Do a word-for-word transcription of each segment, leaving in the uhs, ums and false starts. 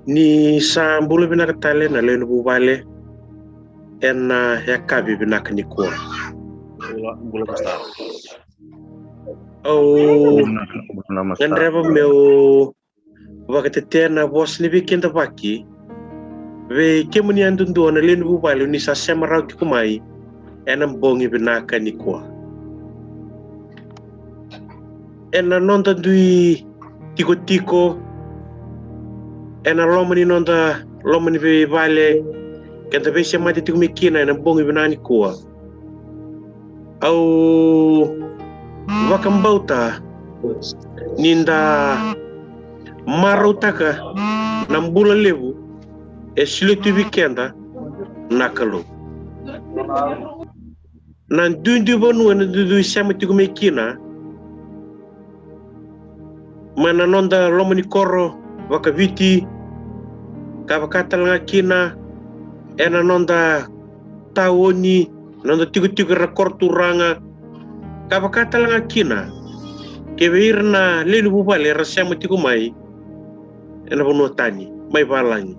Ni sa bula vinaka tale na lewe ni vuvale ena yakavi vinaka nikua. Bula, bula Pastor. Au gadreva meu vakatetea na vosa ni veikidavaki vei kemuni yadudua na lewe ni vuvale ni sa sema rawa tiko mai ena bogi vinaka nikua. Ena noda dui tikotiko ena loma ni noda loma ni veivale keda veisemati tiko mai kina ena bogi vinaka nikua. Au vakabauta ni da marautaka na bula levu e solia tu vei keda na Kalou. Na duidui vanua eda dui sema tiko mai kina, mai na noda loma ni koro vakaviti, ka vaka tale ga kina ena noda taoni, noda tikotiko era koro turaga, ka vaka tale ga kina kei vei ira na lewe ni vuvale era sema tiko mai ena vanua tani mai valagi.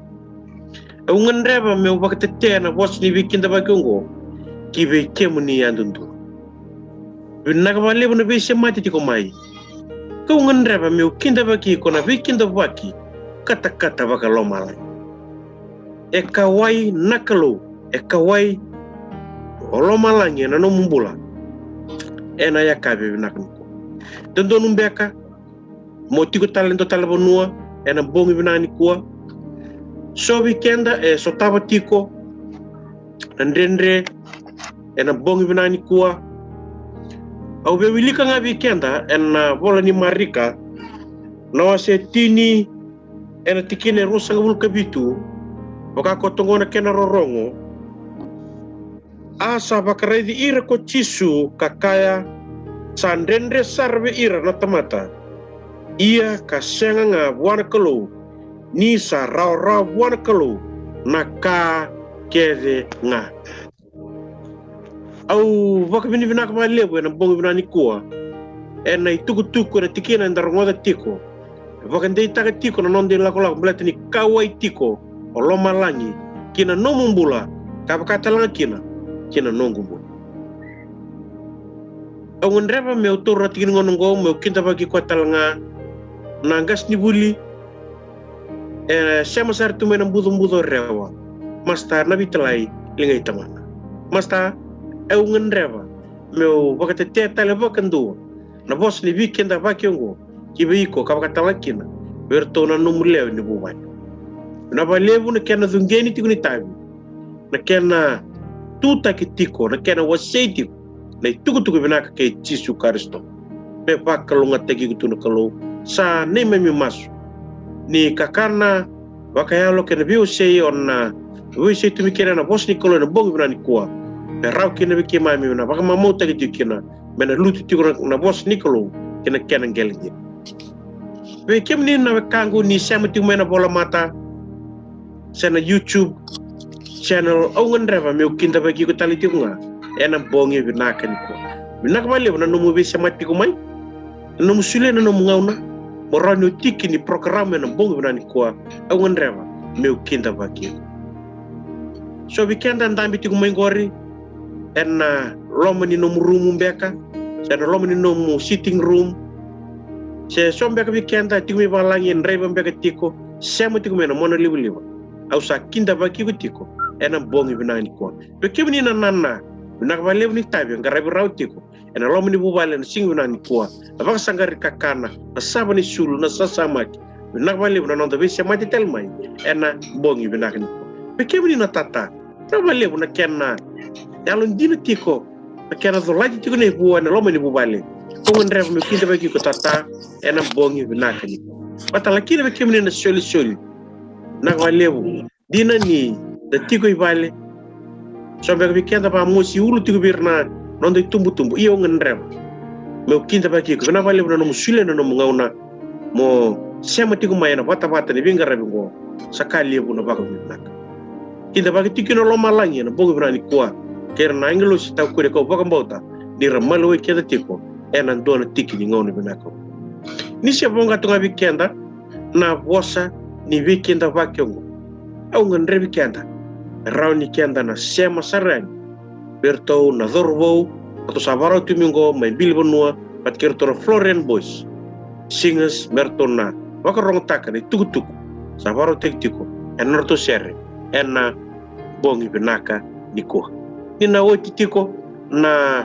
Au gadreva meu vakatetea na vosa ni veikidavaki oqo ki vei kemuni yadudua. Vinaka vakalevu na veisemati tiko mai. Kau gadreva meu kidavaki iko na veikidavaki katakata vakalomalagi. E kauwai na Kalou, e kauwai o lomalagi ena nomu bula ena yakavi vinaka nikua. Dodonu beka mo tiko tale dua tale vanua ena bogi vinaka nikua. So vei keda e sotava tiko na dredre ena bogi vinaka nikua. Au via wilika ga vei keda ena vola ni Marika na wase tini ena tikina e ruasagavulu ka vitu, vaka koto oqo na kena rorogo. A sa vakaraici ira ko Jisu ka kaya, sa dredre sara vei ira na tamata, ia ka sega ga vua na Kalou, ni sa rawarawa vua na Kalou na ka kece ga. Au vakavinavinaka vakalevu ena bogi vinaka nikua ena itukutuku ena tikina eda rogoca tiko. Vakadeitaka tiko na noda ilakolako baleta ni kauwai tiko o lomalagi ki na nomu bula, ka vaka tale ga kina ki na noqu bula. Au gadreva meu taura na tiki ni gauna oqo meu kidavaki koya tale ga na qasenivuli e sema sara tu mai na bucobuco rewa, Masta Navitalai Ligai Tamana. Masta, au gadreva meu vakatetea tale vakadua na vosa ni veikidavaki oqo ki vei iko ka vaka tale ga kina vei iratou na nomu lewe ni vuvale. Vinaka vakalevu na kena cuqeni tiko ni tavi, na kena tutaki tiko, na kena wasei tiko na itukutuku vinaka kei Jisu Karisito. Me vakalougatataki iko tu na Kalou. Sa neimami masu ni kakana vakayalo kei na veiwasei o na veiwasei tu mai kina na vosa ni Kalou ena bogi vinaka nikua, me rawa kina vei keimami me na vakamamautaki tiko kina, me na lutu tiko na, na vosa ni Kalou kei na kena qele dina. Vei kemuni na wekaqu ni sema tiko mai na volamata se na YouTube channel, au gadreva meu kidavaki iko tale tiko ga ena bogi vinaka nikua. Vinaka vakalevu na nomu veisemati tiko mai, na nomu solia na nomu gauna mo rawa ni o tiki ni porokaramu ena bogi vinaka nikua. Au gadreva meu kidavaki iko. So vei keda dabe tiko mai qori ena loma ni nomu rumu beka, se na loma ni nomu sitting room, se so beka vei keda tiko mai valagi e draiva beka tiko, sema tiko mai na monalivaliva. Au sa kidavaki iko tiko ena bogi vinaka nikua. Vei kemuni na nana, vinaka vakalevu ni tavi e qaravi rawa tiko ena loma ni vuvale ena siga vinaka nikua. Na vakasaqari kakana, na sava ni sulu, na sasamaki. Vinaka vakalevu na noda veisemati tale mai ena bogi vinaka nikua. Vei kemuni na tata, vinaka vakalevu na kena yalodina tiko, na kena colati tiko na ivua ena loma ni vuvale. Au gadreva meu kidavaki iko tata ena bogi vinaka nikua. Vata tale kina vei kemuni na solisoli, vinaka vakalevu. Dina ni da tiko i vale, so beka vei keda vamosi ulu tiko vei ira na noda itubutubu. Ia au gadreva meu kidavaki iko, vinaka vakalevu na nomu solia na nomu gauna mo sema tiko mai ena vatavata ni veiqaravi oqo. Sa ka levu na vakavinavinaka. Kidavaki tiko kina o lomalagi ena bogi vinaka nikua, kei ira na agilosi taukuni, kau vakabauta ni ra maliwai keda tiko ena dua na tiki ni gauna vinaka. Ni se voqa tu ga vei keda na vosa ni veikidavaki oqo. Au gadrevi keda, e rawa ni keda na sema sara yani vei iratou na cauravou ratou sa vakarau tu mai oqo mai Bilivanua, vata kei iratou na Floreal Boys Singers, me ratou na vakarogotaka na itukutuku sa vakarautaki tiko ena nodratou sere ena bogi vinaka nikua. Ni na oti tiko na,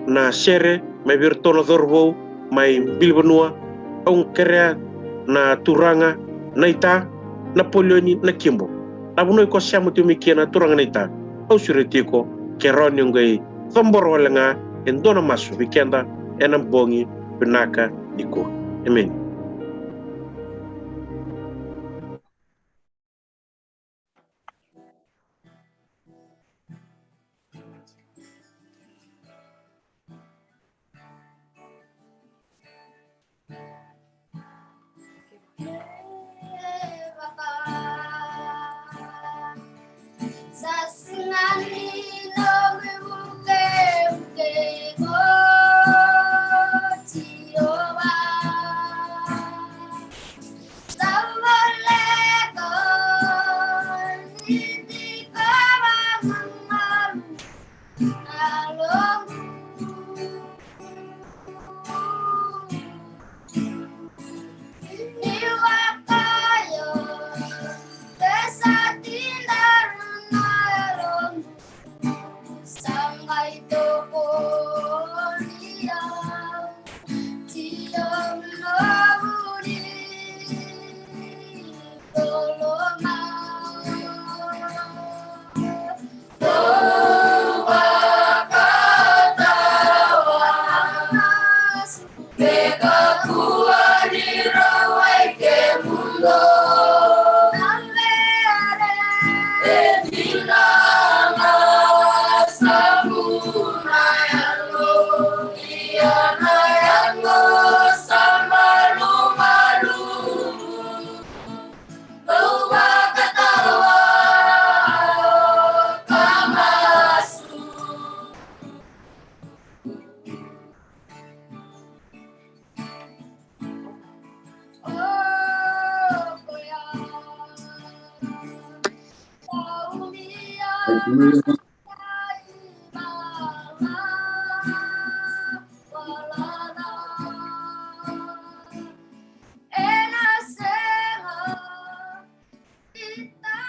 na sere mai vei iratou na cauravou mai Bilivanua, au kerea na turaga Naita, na Polioni, na Kibo, na vanua iko sema tiko mai kina na turaga Naita, au sureti iko ke rawa ni o qai cabora wale ga e dua na masu vei keda ena bogi vinaka nikua. Emeni.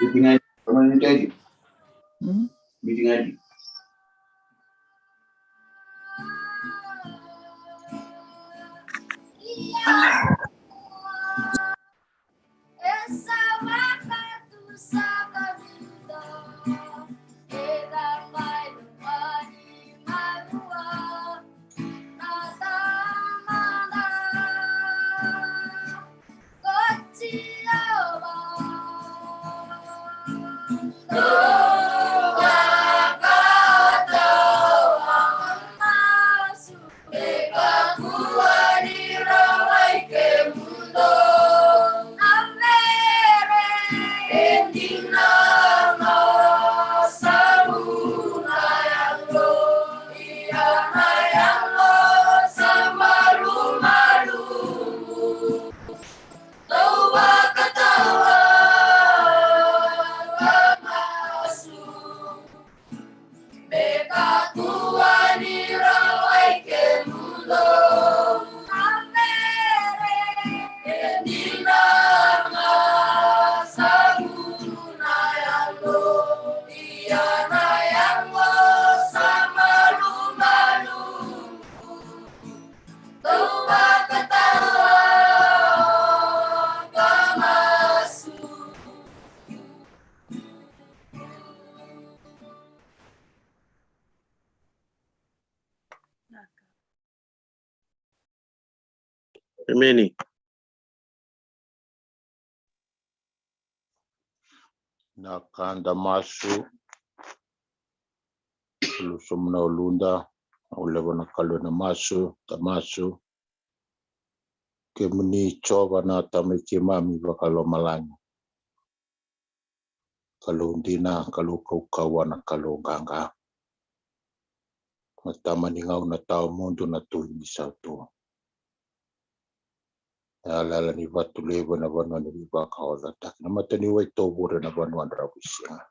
Meeting ID. Come on, meeting ID. Hmm? Meeting ID. Emeni. Na ka da masu, lusu mai na uluda, au leva na Kalou ena masu, da masu. Kemuni Jiova na Tamai keimami vakalomalagi. Kalou dina, Kalou kaukauwa, na Kalou qaqa. Na Tama ni gauna tawamudu, na Tui ni sautu. Yalayala ni Vatu Levu ena vanua ni veivakaocataki, na mataniwai Tovure ena vanua dravuisiga,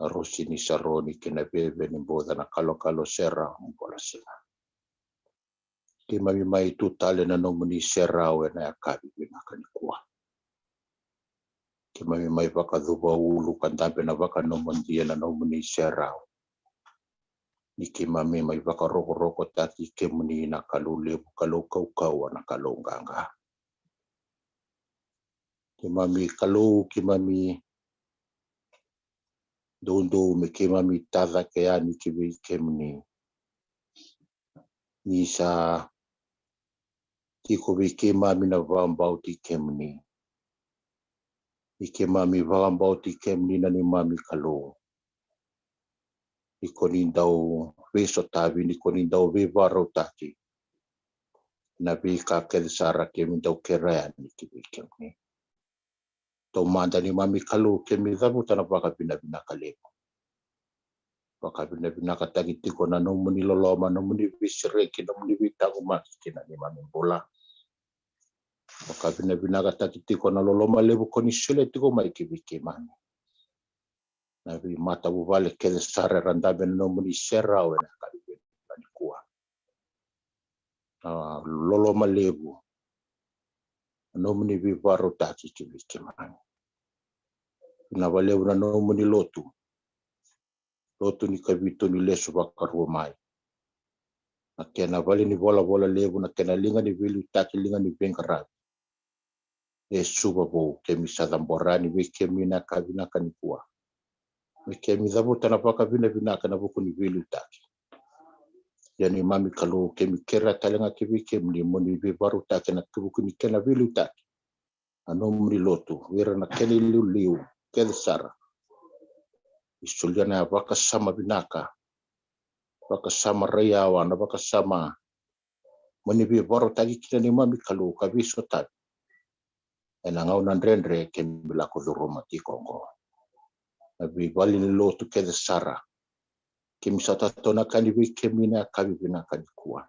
na Rosi ni Saroni kei na veve ni boca, na kalokalo serau ni bola siga. Keimami mai tu tale na nomuni serau ena yakavi vinaka nikua. Keimami mai vakacuva ulu ka dabe na vakanomodi ena nomuni serau, ni keimami mai vakarokorokotaki kemuni na Kalou levu, Kalou kaukauwa, na Kalou qaqa. Keimami Kalou, keimami doudou me keimami tacake yani ki vei kemuni. Ni sa tiko vei keimami na vakabauti kemuni, ni keimami vakabauti kemuni na neimami Kalou, ni ko ni dau veisotavi, ni ko ni dau veivakarautaki na veika kece sara keimami dau kerea yani ki vei kemuni. Taumada neimami Kalou, keimami cavuta na vakavinavinaka levu. Vakavinavinakataki tiko na nomuni loloma, nomuni veisereki, nomuni veitaqomaki ki na neimami bula. Vakavinavinakataki tiko na loloma levu ko ni solia tiko mai ki vei keimami, na veimatavuvale kece sara era dabe na nomuni serau ena yakavi vinaka nikua. Na loloma levu, na nomuni veivakarautaki ki vei keimami. Vinaka vakalevu na nomuni lotu, lotu ni Kavitu ni Lesu Vakarua Mai, na kena vale ni volavola levu, na kena liga ni veiliutaki, liga ni veiqaravi e Suva Vou. Keimami sa cabora yani vei kemuni na yakavi vinaka nikua, me keimami cavuta na vakavinavinaka ena vuku ni veiliutaki. Ia neimami Kalou, keimami kerea tale ga ki vei kemuni mo ni veivakarautaki ena vuku ni kena veiliutaki na nomuni lotu, vei ira na kena iliuliu kece sara. Ni solia na vakasama vinaka, vakasama raiyawa, na vakasama mo ni veivakarautaki kina neimami Kalou ka veisotavi ena gauna dredre keimami lako curuma tiko oqo. Na veivale ni lotu kece sara, keimami sa tatonaka yani vei kemuni na yakavi vinaka nikua,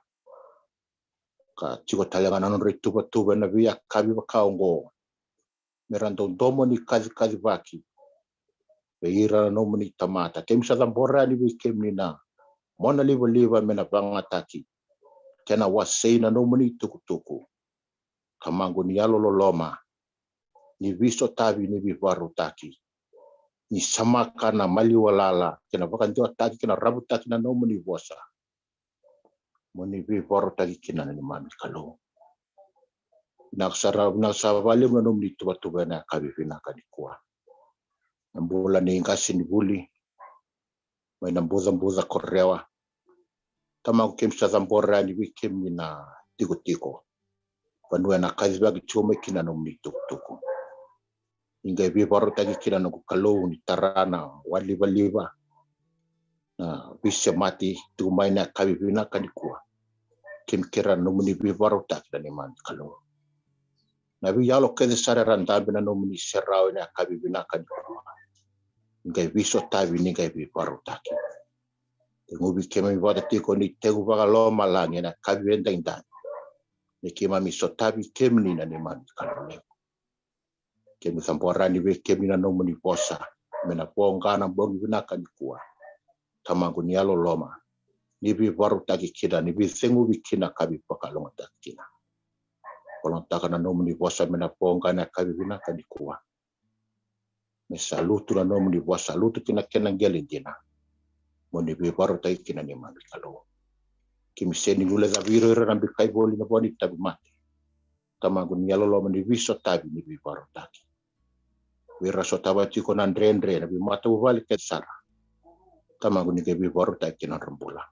ka tiko tale ga na nodra ituvatuva ena veiyakavi vaka oqo, me ra dau domo ni kacikacivaki vei ira na nomuni tamata. Keimami sa cabora yani vei kemuni na mona livaliva me na vagataki, kena wasei na nomuni tukutuku. Tamaqu ni yalololoma, ni veisotavi, ni veivakarautaki, ni samaka na maliwa lala kei na vakadewataki kei na ravutaki na nomuni vosa, mo ni veivakarautaki kina na neimami Kalou. Vinaka sara, vinaka sara vakalevu na nomuni tuvatuva ena yakavi vinaka nikua. Na bula nei qasenivuli mai Nabucabuca ko Rewa, Tamaqu, keimami sa cabora yani vei kemuni na tikotiko, vanua ena kacivaki tiko mai kina na nomuni tukutuku. Ni qai veivakarautaki kina, noqu Kalou, ni tara na walivaliva, na veisemati tiko mai na yakavi vinaka nikua. Keimami kerea na nomuni veivakarautaki na neimami Kalou. Na veiyalo kece sara era dabe na nomuni serau ena yakavi vinaka nikua, ni qai veisotavi, ni qai veivakarautaki. Teguvi keimami vata tiko ni tegu vakalomalagi ena yakavi edaidai, me keimami sotavi kemuni na neimami Kalou levu. Keimami cabora yani vei kemuni na nomuni vosa me na voqa na bogi vinaka nikua. Tamaqu ni yalololoma, ni veivakarautaki kina, ni veiceguvi kina ka veivakalougatataki kina. Vakalougatataka na nomuni vosa me na voqa ena yakavi vinaka nikua. Me sa lutu na nomuni vosa, lutu ki na kena qele dina, mo ni veivakarautaki kina neimami Kalou. Keimami sega ni guilecavi ira, ira na bikai voli na vo ni tauvimate. Tamaqu ni yalololoma, ni veisotavi, ni veivakarautaki. Vei ira sotava tiko na dredre, na veimatavuvale kece sara, Tamaqu, ni qai veivakarautaki kina nodra bula.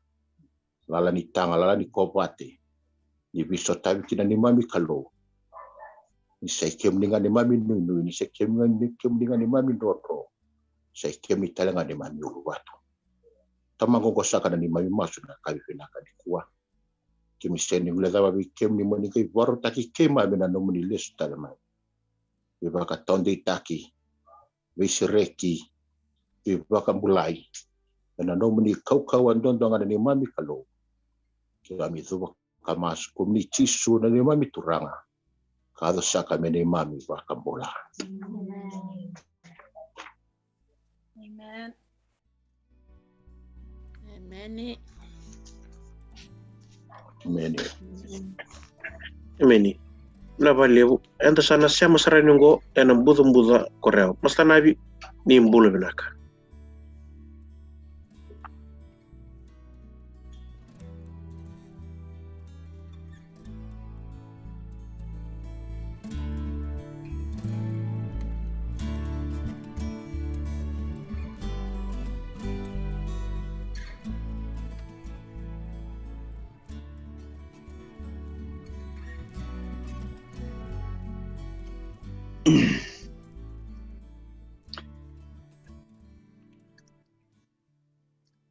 Lala ni taga, lala ni kovate, ni veisotavi kina neimami Kalou. Ni sa i kemuni ga neimami nuinui, ni sa i kemuni ga, ni kemuni ga neimami drodro, sa i kemuni tale ga neimami uluvatu. Tamaqu, oqo saka na neimami masu ena yakavi vinaka nikua. Keimami sega ni guilecava vei kemuni mo ni qai vakarautaki keimami ena nomuni lesu tale mai. Veivakataudeitaki, veisereki, veivakabulai ena nomuni kaukauwa duadua ga na neimami Kalou. Keimami cuva ka masu, kumuni Jisu na neimami Turaga, Ka yaco saka me neimami vakabula. Amen. Emeni. Emeni. Emeni. Vinaka vakalevu. Eda sa na sema sara yani oqo ena bucabuca ko Rewa. Master Navi, ni bula vinaka.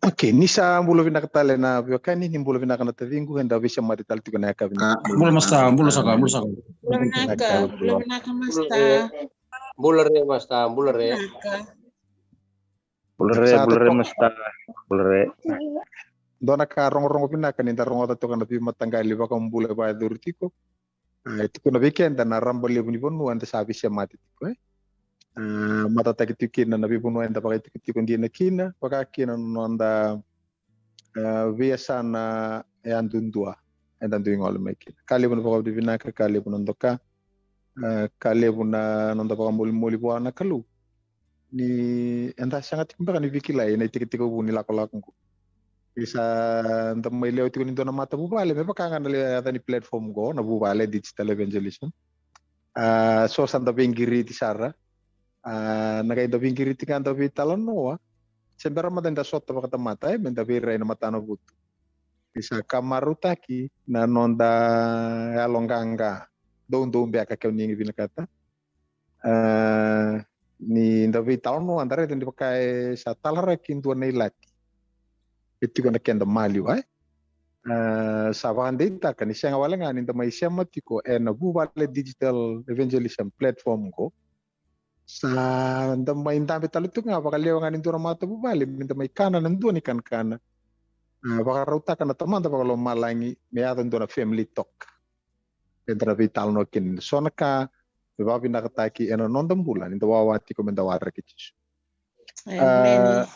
Okay, ni sa bula vinaka tale na veiwekani, ni bula vinaka na taciqu, eda veisemati tale tiko na yakavi. Bula masta, bula saka, bula saka. Bula vinaka, bula vinaka masta. Bula re masta, bula re. Vinaka. Bula re, bula re masta, bula re. Dua na ka rogorogo vinaka ni da rogoca toka na veimataqali vakabula e vakayacori tiko. E tukuna vei keda na raba levu ni vanua eda sa veisemati tiko, e matataki tiko kina na veivanua eda vakaitikotiko dina kina, vaka kina na noda veiyasana yadudua eda dui gole mai kina. Ka levu na vakavinavinaka, ka levu na doka, ka levu na noda vakamolimoli vua na Kalou. Ni eda sega tiko beka ni veikilai ena itekitekivu ni lakolako oqo. Ni sa da mai lewa tiko ni dua na matavuvale me vaka ga na lewa yaca ni platform oqo, na Vuvale Digital Evangelism. A so sa da veiqiriti sara. A na qai da veiqiriti ga da veitalanoa, se bera mada ni da sota vakatamata e me da veirai na matana vutu. Ni sa ka marautaki na noda yaloqaqa doudou beka, keu ni vinakata. A ni da veitalanoa da raica ni vaka e sa talaraki dua na ilati e tiko na keda maliwa, e a sa vakadeitaka ni sega wale ga ni da mai sema tiko ena Vuvale Digital Evangelism platform oqo. Sa da mai dabe tale tiko ga vakalewa ga ni dua na matavuvale me da mai kana na dua ni kanakana. A vakarautaka na Tamada Vakalomalagi me yaco dua na family talk. Eda na veitalanoa kina so na ka me vakavinakataki ena noda bula ni da wawa tiko me da waraki Jisu. A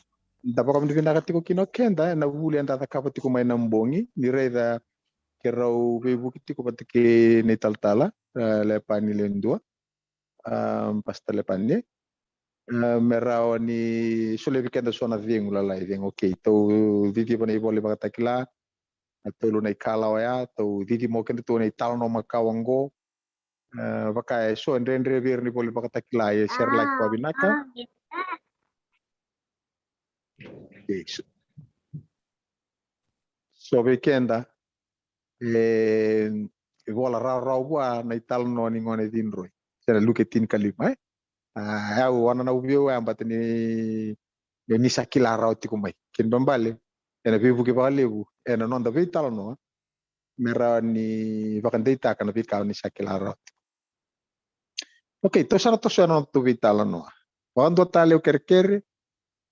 da vakavinavinaka tiko kina o keda ena vuli eda cakava tiko mai na bogi, ni raica ke rau veivuke tiko vata kei na italatala, a Lepani Ledua, a Pastor Lepani, a me rawa ni solia vei keda so na cegu lalai, cegu. Okay, tou ciciva na ivola ni Vakatakila, na tolu na ikalawa oya, tou cicima o keda tou na italanoa makawa oqo. A vaka e so e dredre vei ira na ivola ni Vakatakila, e share like vakavinaka. Okay, so, so vei keda e vola rawarawa vua na italanoa ni gone cidroi, se na Luke tinikalima, e a au ana na uviu e bata ni ni sa kila rawa tiko mai. Kena ibalebale ena veivuke vakalevu ena noda veitalanoa me rawa ni vakadeitaka na veika ni sa kila rawa tiko. Okay, tou sa na toso ena noda tou veitalanoa. Vakadua tale au kerekere,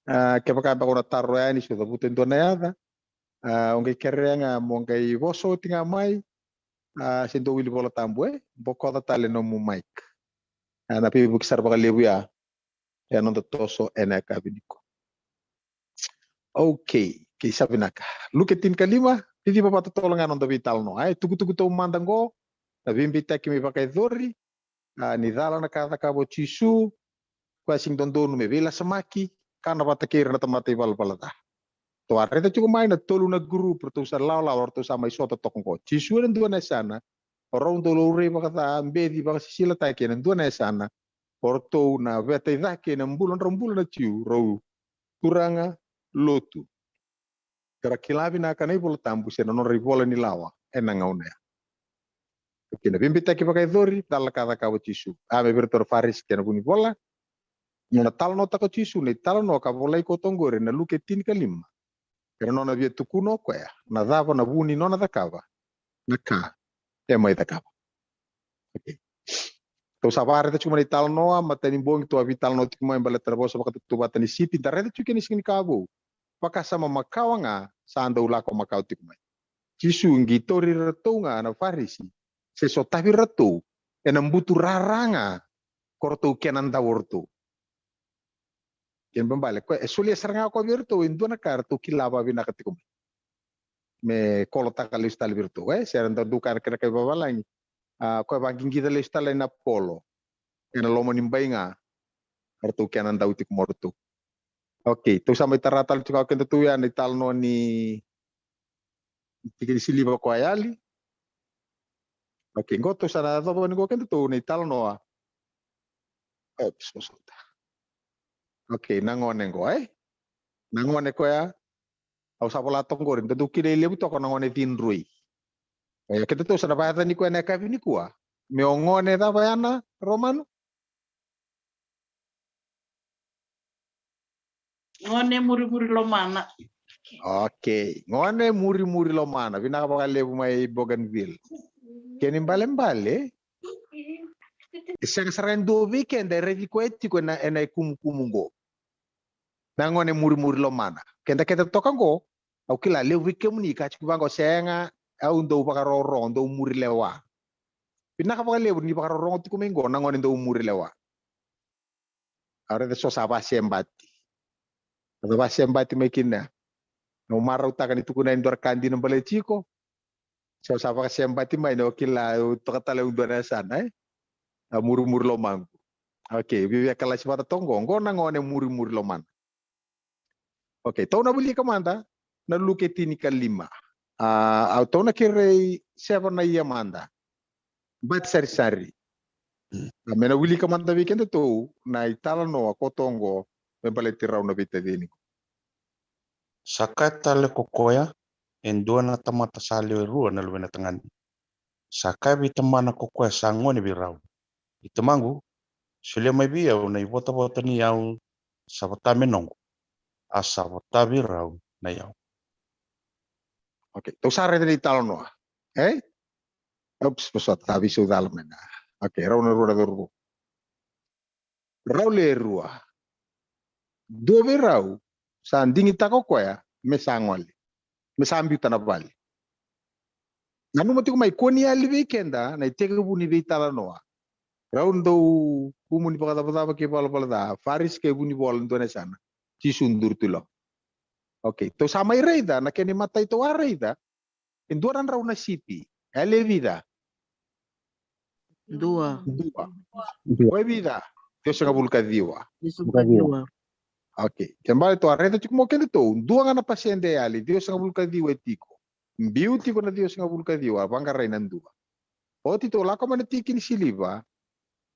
a kevaka beka o na taro yani se o cavuta e dua na yaca, a o qai kerea ga mo qai vosa oti ga mai, a se dua wili Vola Tabu e bokoca tale nomu mic. A na veivuke sara vakalevu ya ena noda toso ena yakavi nikua. Okay, okay, sa vinaka. Luke tinikalima, ciciva vakatotolo ga na noda veitalanoa. A e tukutuku taumada oqo, na veibeitaki me vakayacori, a ni cala na ka cakava o Jisu, koya sega ni dodonu me veilasamaki, kana vata kei ira na tamata ivalavala ca. Tou a raica tiko mai na tolu na group ratou sa lawalawa, ratou sa mai sota toka oqo. Jisu ena dua na yasana, o rau dau laurai vakaca, beci vakasisilataki ena dua na yasana, o ratou na veta i cake ena bula, drau bula na Jiu, rau turaga, lotu. Era kila vinaka na iVola Tabu se na nodra ivola ni lawa ena gauna ya. Okay, na veibeitaki vakayacori, cala ka cakava o Jisu. A me vei iratou na Farisi kei na vunivola. Nona talanoataka o Jisu na italanoa ka volai koto oqori ena Luke tinikalima. Ena nona via tukuna o koya na cava na vu ni nona cakava na ka e mai cakava. Okay. Tou sa vakaraica tiko mai na italanoa, matai ni bogi tou a veitalanoa tiko mai baleta na vosa vakatautauvata ni sipi, da raica tiko kina siga ni ka vou. Vakasama makawa ga sa dau lako makawa tiko mai. Jisu qai tauri iratou ga na Farisi, se sotavi iratou ena buturara ga ko ratou kena dau o ratou. Kena ibalebale, koya e solia sara ga o koya vei iratou e dua na ka ratou kila vakavinaka tiko mai me kolotaka lesu tale vei iratou, e? Se ra dau kaya na kena kai vavalagi, a, koya vaqiqica lesu tale na polo ena loma ni bai ga ratou kena dau tiko mai o ratou. Okay, tou sa mai tara tale tiko o kedatou ya na italanoa ni tiki ni siliva ko a yali. Okay, qo tou sa na yacova ni qo kedatou na italanoa. Oops, mo sota. Okay, na gone qo, e? Na gone koya au sa vola toka qori, dodonu kina e levu toka na gone cidroi. E, kedatou sa na vakayacani koya na yakavi nikua me o gone cava ya na Romanu? Gone murimuri lomana. Okay, gone murimuri lomana. Vinaka vakalevu mai Bougainville. Kena ibalebale, e sega sara ga ni dua vei keda e raici koya tiko ena, ena ikumukumu qo. Na gone murimuri lomana. Keda kece toka qo, au kila levu vei kemuni ka tiko vaqo, sega, au dau vakarorogo, dau muri lewa. Vinaka vakalevu ni vakarorogo tiko mai qo na gone dau muri lewa. Au raica so sa vakasebati. Au vakasebati mai kina. Au marautaka ni tukuna e dua na ka dina baleti iko. So sa vakasebati mai, au kila au toka tale e dua na yasana, e? A murimuri lomaqu. Okay, via kalasi vata toka qo, qo na gone murimuri lomana. Okay, tou na wilika mada na Luke tinikalima. A, au tou na kerei seva na ia mada. Bati sarisari. A, me na wilika mada vei kedatou na italanoa koto qo me baleti rau na veitacini qo. Sa kaya tale ko koya, e dua na tamata sa lewe rua na luvena tagane. Sa kaya vei tamana ko koya sa gone vei rau, i tamaqu, solia mai vei au na ivotavota ni yau sa vota me noqu, a sa vota vei rau na yau. Okay, tou sa raica na italanoa, e? Oops, mo sota, sa veisau cala mai na. Okay, rau na rua na cauravou. Rau le rua. Dua vei rau sa digitaka o koya me sa gole, me sa biuta na vale. Nanuma tiko mai, kua ni yali vei keda na itekivu ni veitalanoa. Rau dau kumu ni vakacavacava kei valavala ca, Farisi kei vunivola dua na yasana. Jisu duri tu i loma. Okay, tou sa mai raica na kena imatai tou a raica. E dua na drau na sipi. E yali e vica? Dua. Dua. Dua. Ko e vica? Ciwasagavulu ka ciwa. Ciwasagavulu ka ciwa. Okay. Kena ibalebale tou a raica tiko mai o kedatou, dua ga na pasede e yali, ciwasagavulu ka ciwa e tiko. Biu tiko na ciwasagavulu ka ciwa, vaqarai na dua. Oti tou lako mai na tiki ni siliva,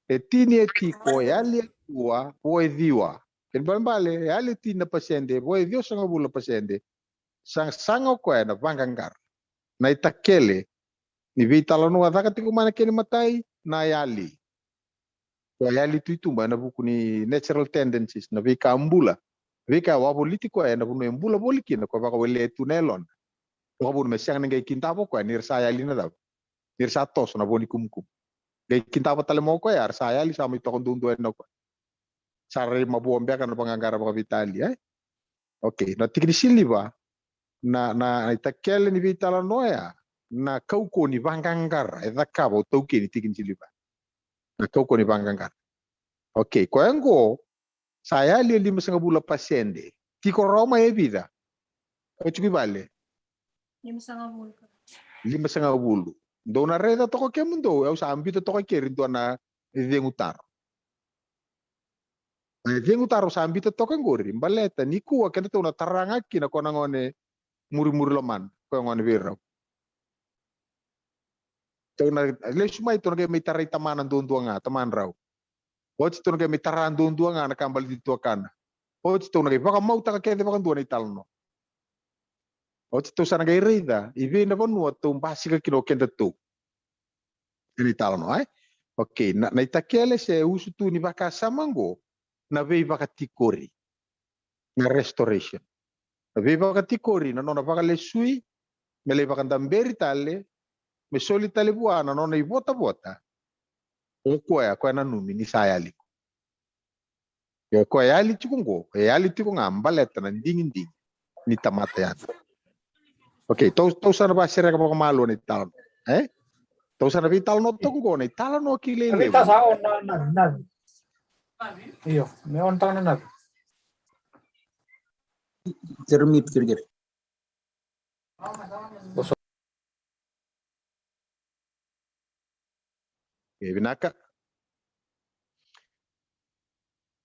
e tini e tiko, e yali e dua, vo e ciwa. Kena ibalebale, e yali e tini na pasede, vo e ciwasagavulu na pasede. Sa saga o koya ena vaqaqara. Na itakele ni veitalanoa caka tiko mai na kena imatai, na yali. Ko yali tu i tuba ena vuku ni natural tendencies, na veika bula. Veika e wavoliti koya ena vanua e bula voli kina, ko vakawelea tu na yalona. Vakavuna me sega ni qai kidava o koya ni ra sa yali na cava? Ni ra sa toso na vo ni kumukumu. Qai kidava tale mai o koya, ra sa yali, sa mai toka duadua yani o koya. Sa rai mavoa beka na vaqaqara vakaveitalia, e? Okay, na tiki ni siliva, na, na, na itakele ni veitalanoa ya, na kaukauwa ni vaqaqara e cakava o taukei ni tiki ni siliva. Na kaukauwa ni vaqaqara. Okay, koya qo, sa yali e limasagavulu na pasede. Tiko rawa mai e vica? Au tiko i vale. Limasagavulu. Limasagavulu. Dou na raica toka kemudou, au sa biuta toka keri dua na cegu taro. Na cegu taro sa biuta toka qori, baleta nikua kedatou na tara ga kina ko na gone murimuri lomana, ko gone vei rau. Tou na lesu mai, tou na qai mai tarai tamana duadua ga, tamadrau. Oti tou na qai mai tara duadua ga na ka baleti tuakana. Oti tou na qai vakamautaka kece vakadua na italanoa. Oti tou sa na qai raica i vei na vanua tou basika kina o kedatou ena italanoa, e? Okay, na, na itakele se usutu ni vakasama qo, na veivakatikori. Na restoration. Na veivakatikori, na nona vakalesui, me lai vakadaberi tale, me soli tale vua na nona ivotavota. O koya, koya nanumi ni sa yali. Ia o koya e yali tiko qo, e yali tiko ga baleta na digidigi ni tamata yani. Okay, tou, tou sa na vasereka vakamalua na italanoa, e? Tou sa na veitalanoa toka qo na italanoa kilai levu. Vita sa on na, na, na. Io, me on taka na, na. Jeremit kirikiri. E vinaka.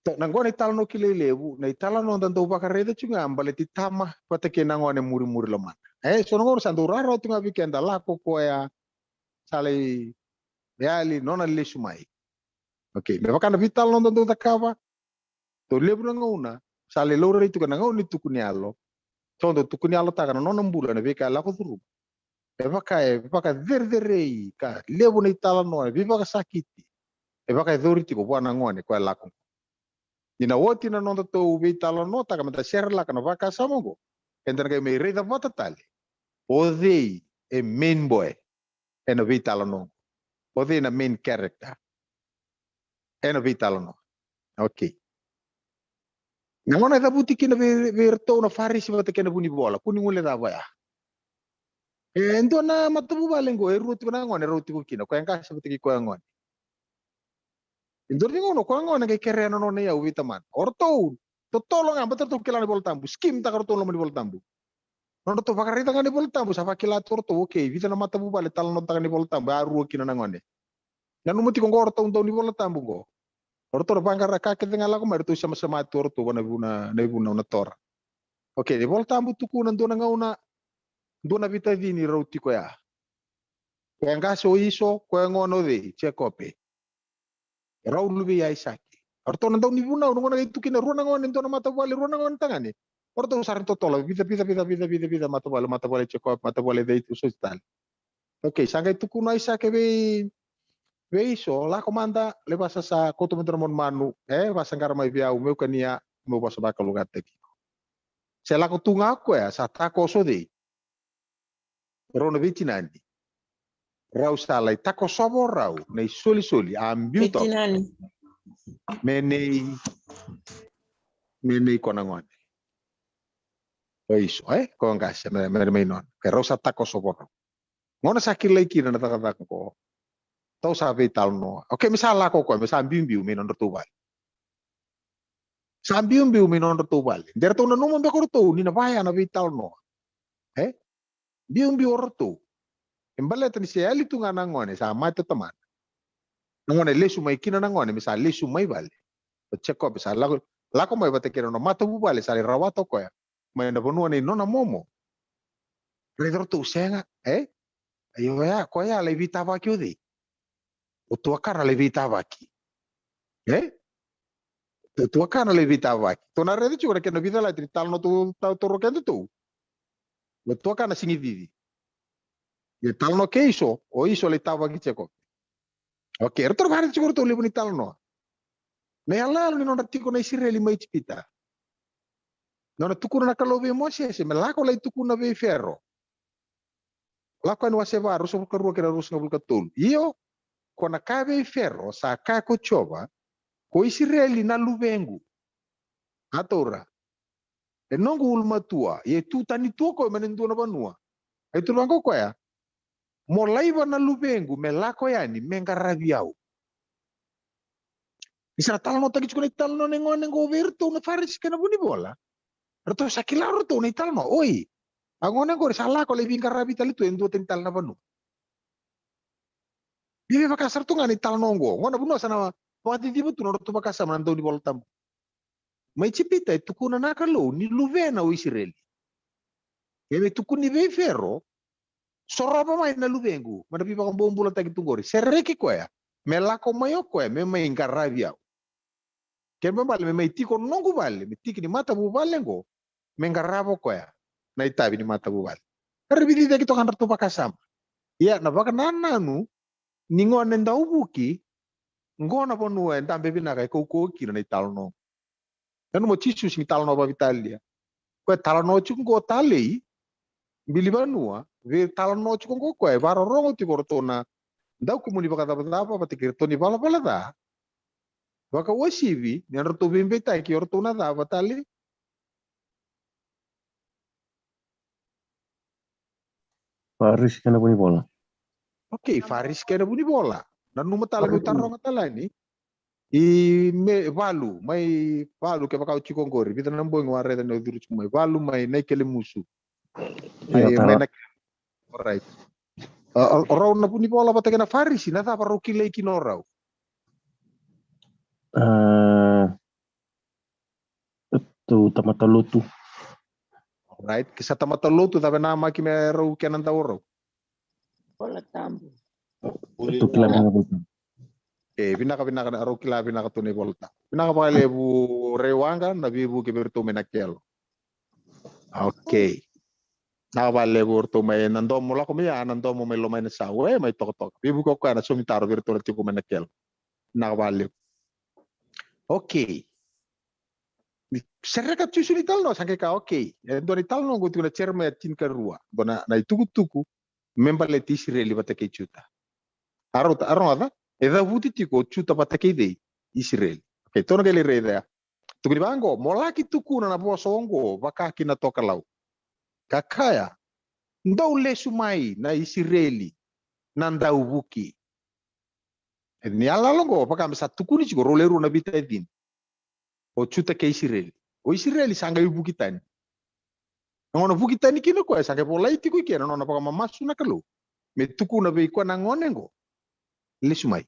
Ta-, na qo na italanoa kilai levu, na italanoa da dau vakaraica tu ga baleti tama vata kei na gone murimuri lomana. E, so na gauna sa dau rawarawa tu ga vei keda lako koya sa lai yali nona lesu mai. Okay, me vaka na veitalanoa da dau cakava, dau levu na gauna sa lai laurai tu ga na gauna ni tuku ni yalo. So dau tuku ni yalotaka na nona bula na veika e lako curuma. E vaka e vakacerecerei ka levu na italanoa, e veivakasakiti e vakayacori tiko vua na gone koya lako. Ni na oti na nodatou veitalanoataka me da serelaka na vakasama oqo, eda na qai mai raica vata tale o cei e main boy ena veitalanoa oqo. O cei na main character ena veitalanoa. Okay. Na gauna e cavuti kina vei, vei iratou na Farisi vata kei na vunivola, kua ni guilecava oya. E dua na matavuvale oqo, e rua tiko na gone, rau tiko kina, koya qase vata kei koya gone. E dua na gauna koya gone qai kerea na nona iyau vei tamana. O ratou totolo ga, baleta ratou kila na iVolatabu, skim taka ratou na loma ni iVolatabu. Nodratou vakaraica ga na iVolatabu, sa vakila tu o ratou, okay, vica na matavuvale talanoataka na iVolatabu, a rua kina na gone. Nanuma tiko oqo o ratou dau ni iVolatabu oqo. O ratou na vaqara ka kece ga lako mai, ratou semasema tu o ratou vua na vuna, na vuna na Tora. Okay, na iVolatabu tukuna dua na gauna, dua na veitacini rau tiko ya. Koya qase o Iso, koya gone o cei? Jekope. Rau luve i Aisake. O ratou na dau ni vunau, na gauna qai tu kina rua na gone, dua na matavuvale, rua na gone tagane. O ratou sa ra totolo, vica, vica, vica, vica, vica, vica, matavuvale, matavuvale Jekope, matavuvale cei tu, so tale. Okay, sa qai tukuna o Aisake vei, vei Iso, lako mada, lai vasasa, kauta mada na manumanu, e, vasaqara mai vei au, meu kania, meu vosa vakalougatataki iko. Se lako tu ga o koya, sa takoso o cei? Rau na veitinani. Rau sa lai takosova o rau na isolisoli a biu toka. Veitinani. Me nei, me nei ko na gone. O Iso, e? Ko qase, me, me, me nona. Ke rau sa takosova o rau. Gauna sa kilai kina na cakacaka ko. Tou sa veitalanoa. Okay, me sa lako koya, me sa biubiu me nodratou vale. Sa biubiu me nodratou vale. De ratou nanuma beka o ratou ni na vaya na veitalanoa. E? Biubiu o ratou. E baleta ni se yali tu ga na gone, sa mate o tamana. Na gone lesu mai kina na gone, me sa lesu mai vale. O Jekope sa lako, lako mai vata kei na nona matavuvale, sa lai rawata o koya mai na vanua nei nona momo. Raica ratou sega, e? Io ya, koya lai veitavaki o cei? O tuakana lai veitavaki. E? O tuakana lai veitavaki. Tou na raica tiko na kena veicalati ni talanoa tou, tou, tou roke tou. O tuakana sigi cici. Ia talanoa kei Iso, o Iso lai tavaki Jekope. Okay, ratou na vakaraica tiko ratou levu ni talanoa. Na iyaloyalo ni nodra tiko na Isireli mai Ijipita. Nona tukuna na Kalou vei Mosese, me lako lai tukuna vei Fero. Lako Yani wase va, ruasagavulu ka rua kei na ruasagavulu ka tolu. Io, ko na kaya vei Fero, sa kaya ko Jiova, ko Isireli na luvequ. A taura. E noqu ulumatua, ia e tu tani tu o koya mai na dua na vanua. E tukuna vaqo o koya, mo laiva na luvequ me lako yani me qaravi au. Ni sa ra talanoataki tiko na italanoa nei gone qo vei iratou na Farisi kei na vunivola. Ratou sa kila o ratou na italanoa. Oi, a gone qori sa lako lai veiqaravi tale tu e dua tani tale na vanua. Ni veivaka sara tu ga na italanoa qo. Qo na vanua sa na vakaciciva tu na nodratou vakasama na dau ni Vola Tabu. Mai Ijipita e tukuna na Kalou ni luvena o Isireli. E me tukuni vei Fero, sorova mai na luvequ, mai na veivakabobulataki tu qori. Sereki koya, me lako mai o koya, me mai qaravi au. Kena ibalebale me mai tiko noqu vale, me tiki ni matavuvale qo, me qarava o koya na itavi ni matavuvale. Era veiciciyaki toka na nodratou vakasama. Ia na vakanananu ni gone dau vuki, qo na vanua e dabe vinaka e kaukauwa kina na italanoa. Nanuma o Jisu sega ni talanoa vakaveitalia. Koya e talanoa tiko qo talei, bilivanua, veitalanoa tiko qo koya e vakarorogo tiko o ratou na daukumuni vakacavacava vata kei iratou na ivalavala ca. Vakauasivi ni a ratou veibeitaki o ratou na cava talei? Farisi kei na vunivola. Okay, Farisi kei na Vunivola. Nanuma tale meu taroga tale yani. I me Valu, mai Valu, kevaka o tiko oqori, vica na bogi au a raica ni o curu tiko mai. Valu mai Naikelemusu. Mai, mai na, alright. O rau na Vunivola vata kei na Farisi, na cava rau kilai kina o rau? Tou tamata lotu. Alright, ke sa tamata lotu, cava e namaki me rau kena dau o rau? Vola Tabu. Tou kila vinaka Vola Tabu. E, vinaka, vinaka, na rau kila vinaka tu na iVola Tabu. Vinaka vakalevu Raiwaqa, na veivuke vei iratou mai Nakelo. Okay. Vinaka vakalevu iratou mai na domo lako mai ya, na domo mai Lomainasau, e, mai Tokatoka. Veivuke o koya na saumitaro vei iratou na tiko mai Nakelo. Vinaka vakalevu. Okay. Ni sereka Jisu ni talanoa, sa qai kaya, okay. E dua na italanoa oqo tiko na Jeremaia tinikarua. Dua na, na itukutuku me baleti Isireli vata kei Juta. A rau ta, a rogoca, e cavuti tiko o Juta vata kei cei? Isireli. Okay, tou na qai lai raica ya. Tukuni vaqo, mo laki tukuna na vosa oqo vaka ki na tokalau. Ka kaya, dou lesu mai na Isireli, na dauvuki. E ni yaloyalo oqo, vaka me sa tukuni tiko, rau lewe rua na veitacini. O Juta kei Isireli. O Isireli sa qai vuki tani. Na gauna vuki tani kina o koya, sa qai volai tiko i ke na nona vakamamasu na Kalou me tukuna vei koya na gone oqo, lesu mai.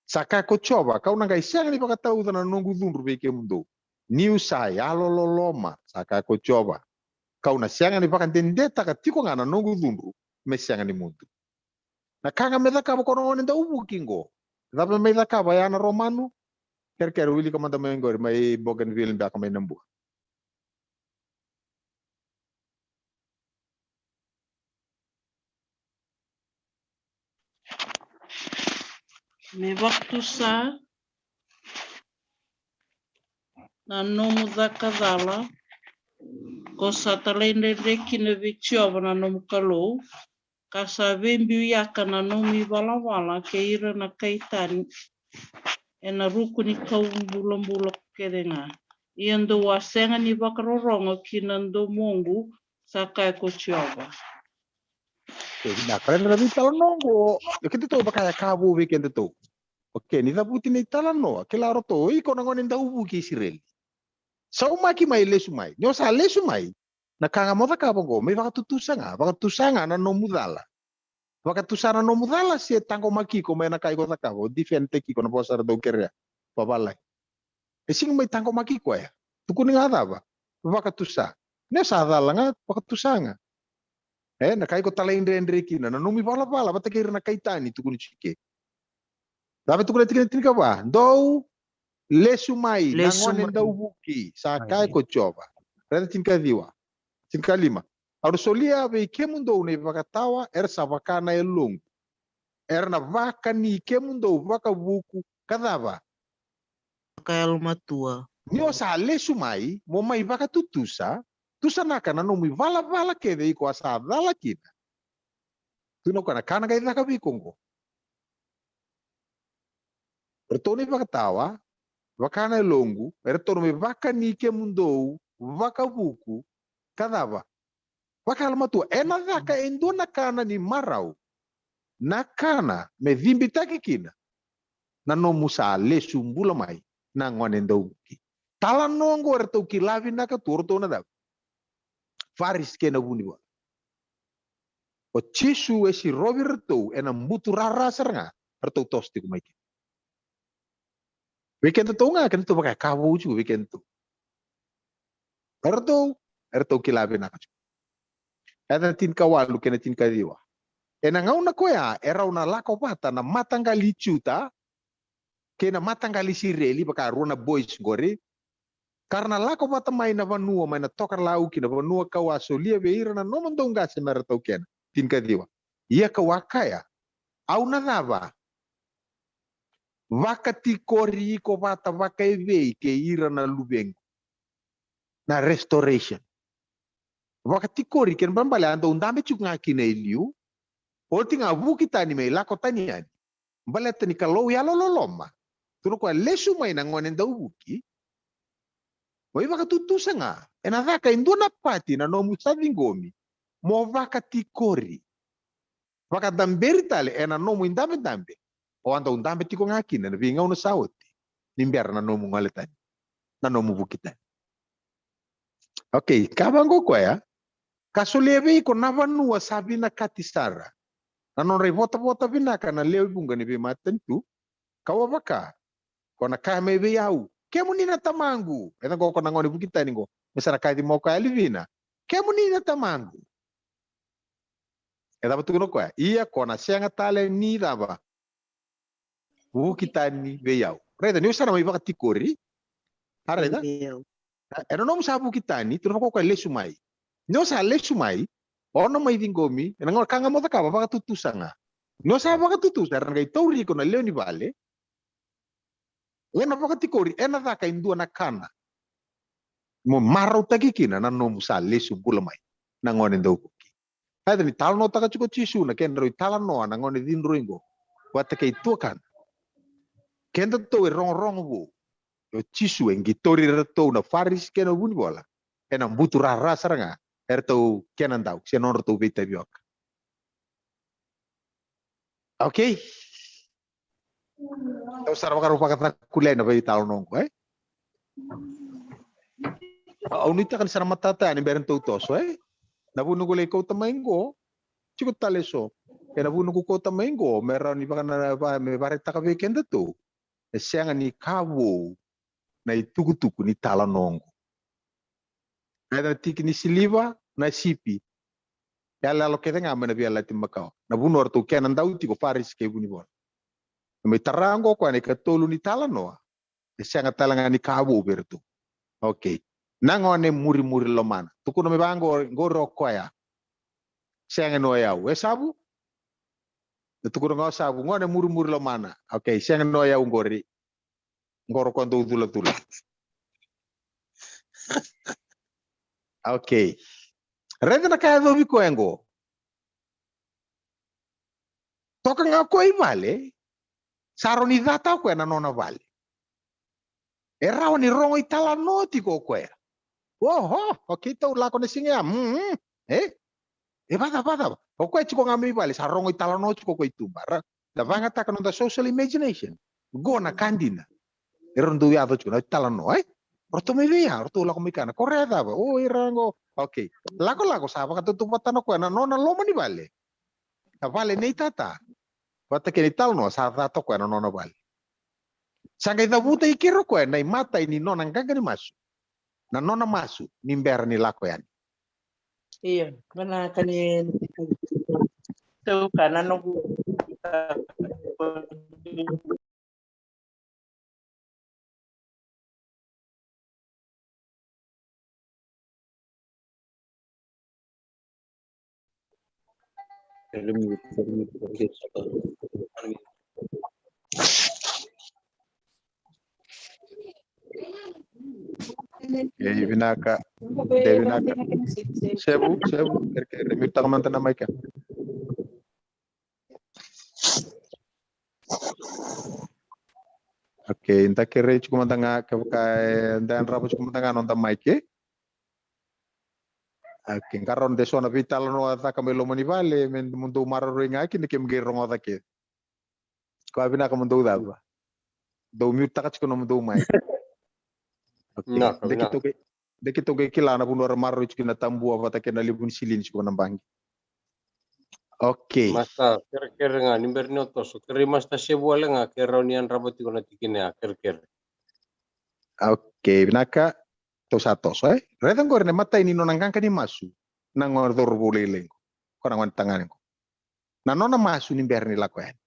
Sa kaya ko Jiova, kau na qai sega ni vakatauca na noqu cudru vei kemudou, niu sa yalololoma, sa kaya ko Jiova. Kau na sega ni vakadedetaka tiko ga na noqu cudru me sega ni mudu. Na ka ga me cakava ko na gone dauvuki qo. Cava me mai cakava ya na Romanu? Kerekere, wilika mada mai qori, mai Bougainville beka, mai Nabua. Me vakatusa na nomu caka cala, ko sa talaidredre kina vei Jiova na nomu Kalou, ka sa veibiuyaka na nomu ivalavala kei ira na kai tani ena ruku ni kau bulabula kece ga. Ia dou a sega ni vakarorogo ki na domoqu, sa kaya ko Jiova. E vinaka, raica na veitalanoa oqo, e kedatou vaka e ka vou vei kedatou. Okay, ni cavuti na italanoa, kila ratou, o iko na gone dauvuki Isireli. Saumaki mai, lesu mai. Ni o sa lesu mai, na ka ga mo cakava oqo, me vakatutusa ga, vakatusa ga na nomu cala. Vakatusa na nomu cala se taqomaki iko mai na ka iko cakava, o defend-taki iko, na vosa eratou kerea. Vavalagi. E sega ni mai taqomaki koya. Tukuni ga cava? Vakatusa. Ni o sa cala ga, vakatusa ga. E, na ka iko talaidredre kina, na nomu ivalavala vata kei ira na kai tani, tukuni tiko i ke. Cava e tukuna tikina tinikava? Dou lesu mai, na gone dauvuki, sa kaya ko Jiova. Raica tinikaciwa. Tinikalima. Au na solia vei kemudou na ivakatawa era sa vaka na yaloqu. Era na vakani kemudou vakavuku ka cava? Vakayalomatua. Ni o sa lesu mai, mo mai vakatutusa, tusanaka na nomu ivalavala kece iko a sa cala kina. Tukuna o koya na ka na qai caka vei iko oqo. Ratou na ivakatawa, vaka na yaloqu, eratou na mai vakani kemudou vakavuku ka cava? Vakayalomatua. Ena caka e dua na kana ni marau, na kana me cibitaki kina na nomu sa lesu bula mai na gone dauvuki. Talanoa oqo eratou kila vinaka tu o ratou na cava? Farisi kei na Vunivola. O Jisu e sirovi ratou ena buturara sara ga eratou toso tiko mai kina. Vei kedatou ga, kedatou vaka e ka vou tiko vei kedatou. Eratou, eratou kila vinaka tiko. Ena tinikawalu kei na tinikaciwa. Ena gauna koya, erau na lako vata na mataqali Juta kei na mataqali Isireli, vaka rua na boys qori. Ka ra na lako vata mai na vanua, mai na tokalau ki na vanua kau a solia vei ira na nomudou qase me ra taukena. Tinikaciwa. Ia kau a kaya, au na cava? Vakatikori iko vata vakaevei kei ira na luvequ? Na restoration. Vakatikori, kena ibalebale a dau dabe tiko ga kina e liu, oti ga vuki tani me lako tani yani. Baleta ni Kalou yalololoma. Tukuna o koya, lesu mai na gone dauvuki. Mo ivakatutusa ga, ena caka e dua na pati na nomu sa ciqomi mo vakatikori. Vakadaberi tale ena nomu idabedabe o a dau dabe tiko ga kina ena veigauna sa oti, ni bera na nomu gole tani, na nomu vuki tani. Okay, ka vaqo o koya, ka solia vei iko na vanua sa vinakati sara. Na nodra ivotavota vinaka na lewe vuqa ni veimatanitu, ka wa vaka, ko na kaya mai vei au, kemuni na tamaqu. E ca qo ko na gone vuki tani qo, me sa na kaya mai o koya, Livina, kemuni na tamaqu. E cava tukuna o koya? Ia ko na sega tale ni cava? Vuki tani vei au. Raica, ni o sa na mai vakatikori. A raica? Vei au. E, ena nomu sa vuki tani, tukuna vaka o koya lesu mai. Ni o sa lesu mai, o na mai ciqomi, ena gauna ka ga mo cakava, vakatutusa ga. Ni o sa vakatutusa, era na qai tauri iko na lewe ni vale. Ena vakatikori, ena caka e dua na kana. Mo marautaki kina na nomu sa lesu bula mai. Na gone dauvuki. Raica ni talanoataka tiko o Jisu na kedrau italanoa na gone cidroi qo vata kei tuakana. Kedatou e rogorogo vou. O Jisu e qai tauri iratou na Farisi kei na vunivola ena buturara sara ga eratou kena dau se nodratou veitavioka. Okay. Au sa na vakarau vakacakulai na veitalanoa qo, e? Au nuitaka ni sa na matata yani bera ni tou toso, e? Na vuna qo lai kauta mai qo, tiko tale so. E na vuna qo kauta mai qo, me rawa ni vaka na, va-, me vakaraitaka vei kedatou. E sega ni ka vou na itukutuku ni talanoa qo. Raica na tiki ni siliva, na sipi. Yaloyalo kece ga mai na Veiyalayalati Makawa. Na vanua ratou kena dau tiko Farisi kei vunivola. Na mai tara qo o koya na ikatolu ni talanoa. E sega tale ga ni ka vou vei iratou. Okay. Na gone murimuri lomana. Tukuna mai vaqori o koya. Sega ni o yau. E Savu? Na tukuna ga o Savu. Gone murimuri lomana. Okay. Sega ni o yau qori. Qori o koya dau culacula. Okay. Raica na ka e yacovi koya qo. Toka ga o koya i vale, sa rawa ni cata o koya na nona vale. E rawa ni rogo italanoa tiko o koya. Oho, okay, tou lako na siga ya. Mm, mm. E? E vacava, vacava. O koya tiko ga mai vale, sa rogo italanoa tiko o koya i tuba. Ra, da vagataka noda social imagination. Qo na ka dina. E ratou yaco tiko na italanoa, e? Ratou mai vei ya, ratou lako mai kana. Ko ra yacava, o ira qo. Okay. Lakolako sa vakatautauvatana o koya na nona loma ni vale. Na vale nei tata. Vata kei na italanoa sa cata o koya na nona vale. Sa qai cavuta i keri o koya na imatai ni nona qaqa ni masu. Na nona masu ni bera ni lako yani. Io, vinaka ni tauka na noqu. E vinaka. E vinaka. Sevu, Sevu, kere, kere, mute-taka mada na mic. Okay, da kerei tiko mada ga, kevaka eda yadrava tiko mada ga noda mic. Okay, qarauna de so na veitalanoa caka mai loma ni vale, me mo dou maroroi ga kina, kemu qai rogoca kece. Ko a vinaka mo dou cava. Dou mute-taka tiko nomudou mic. Okay. Vinaka, vinaka. De keitou qai kila na vanua ra maroroi tiko na tabua vata kei na levu ni silini tiko na baqe. Okay. Masta, kerekere ga, ni bera ni o toso. Kerei Masta Sevu wale ga, ke rawa ni yadrava tiko na tikina ya, kerekere. Okay, vinaka. Tou sa toso, e? Raica qori na imatai ni nona qaqa ni masu. Na gone cauravou lailai qo. Ko na gone tagane qo. Na nona masu ni bera ni lako yani.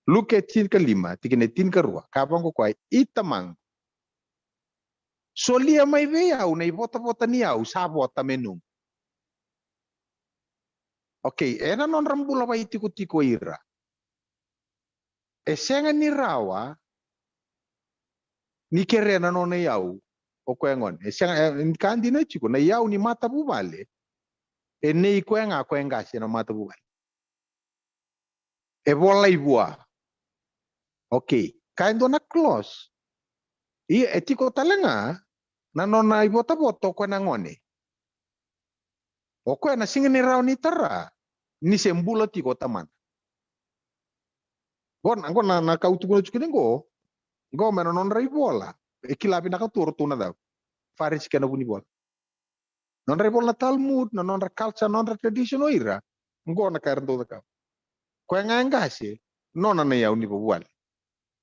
Luke tinikalima, tikina e tinikarua, ka vaqo o koya, i Tamaqu. Solia mai vei au na ivotavota ni yau sa vota me nomu. Okay, ena nodra bula vakaitikotiko ira. E sega ni rawa ni kerea na nona iyau o koya gone. E sega, e, ka dina tiko, na iyau ni matavuvale e nei koya ga koya e qase ena matavuvale. E volai vua. Okay. Ka e dua na clause. Ia e tiko tale ga na nona ivotavota o koya na gone. O koya na sega ni rawa ni tara ni se bula tiko o tamana. Qo na, qo na, na ka au tukuna tiko ni qo, qo me na nodra ivola e kila vinaka tu o ratou na cau, Farisi kei na vunivola. Nodra ivola na Talmud, na nodra culture, nodra tradition o ira, qo na ka era dau cakava. Koya ga e qase, nona na iyau ni vuvale.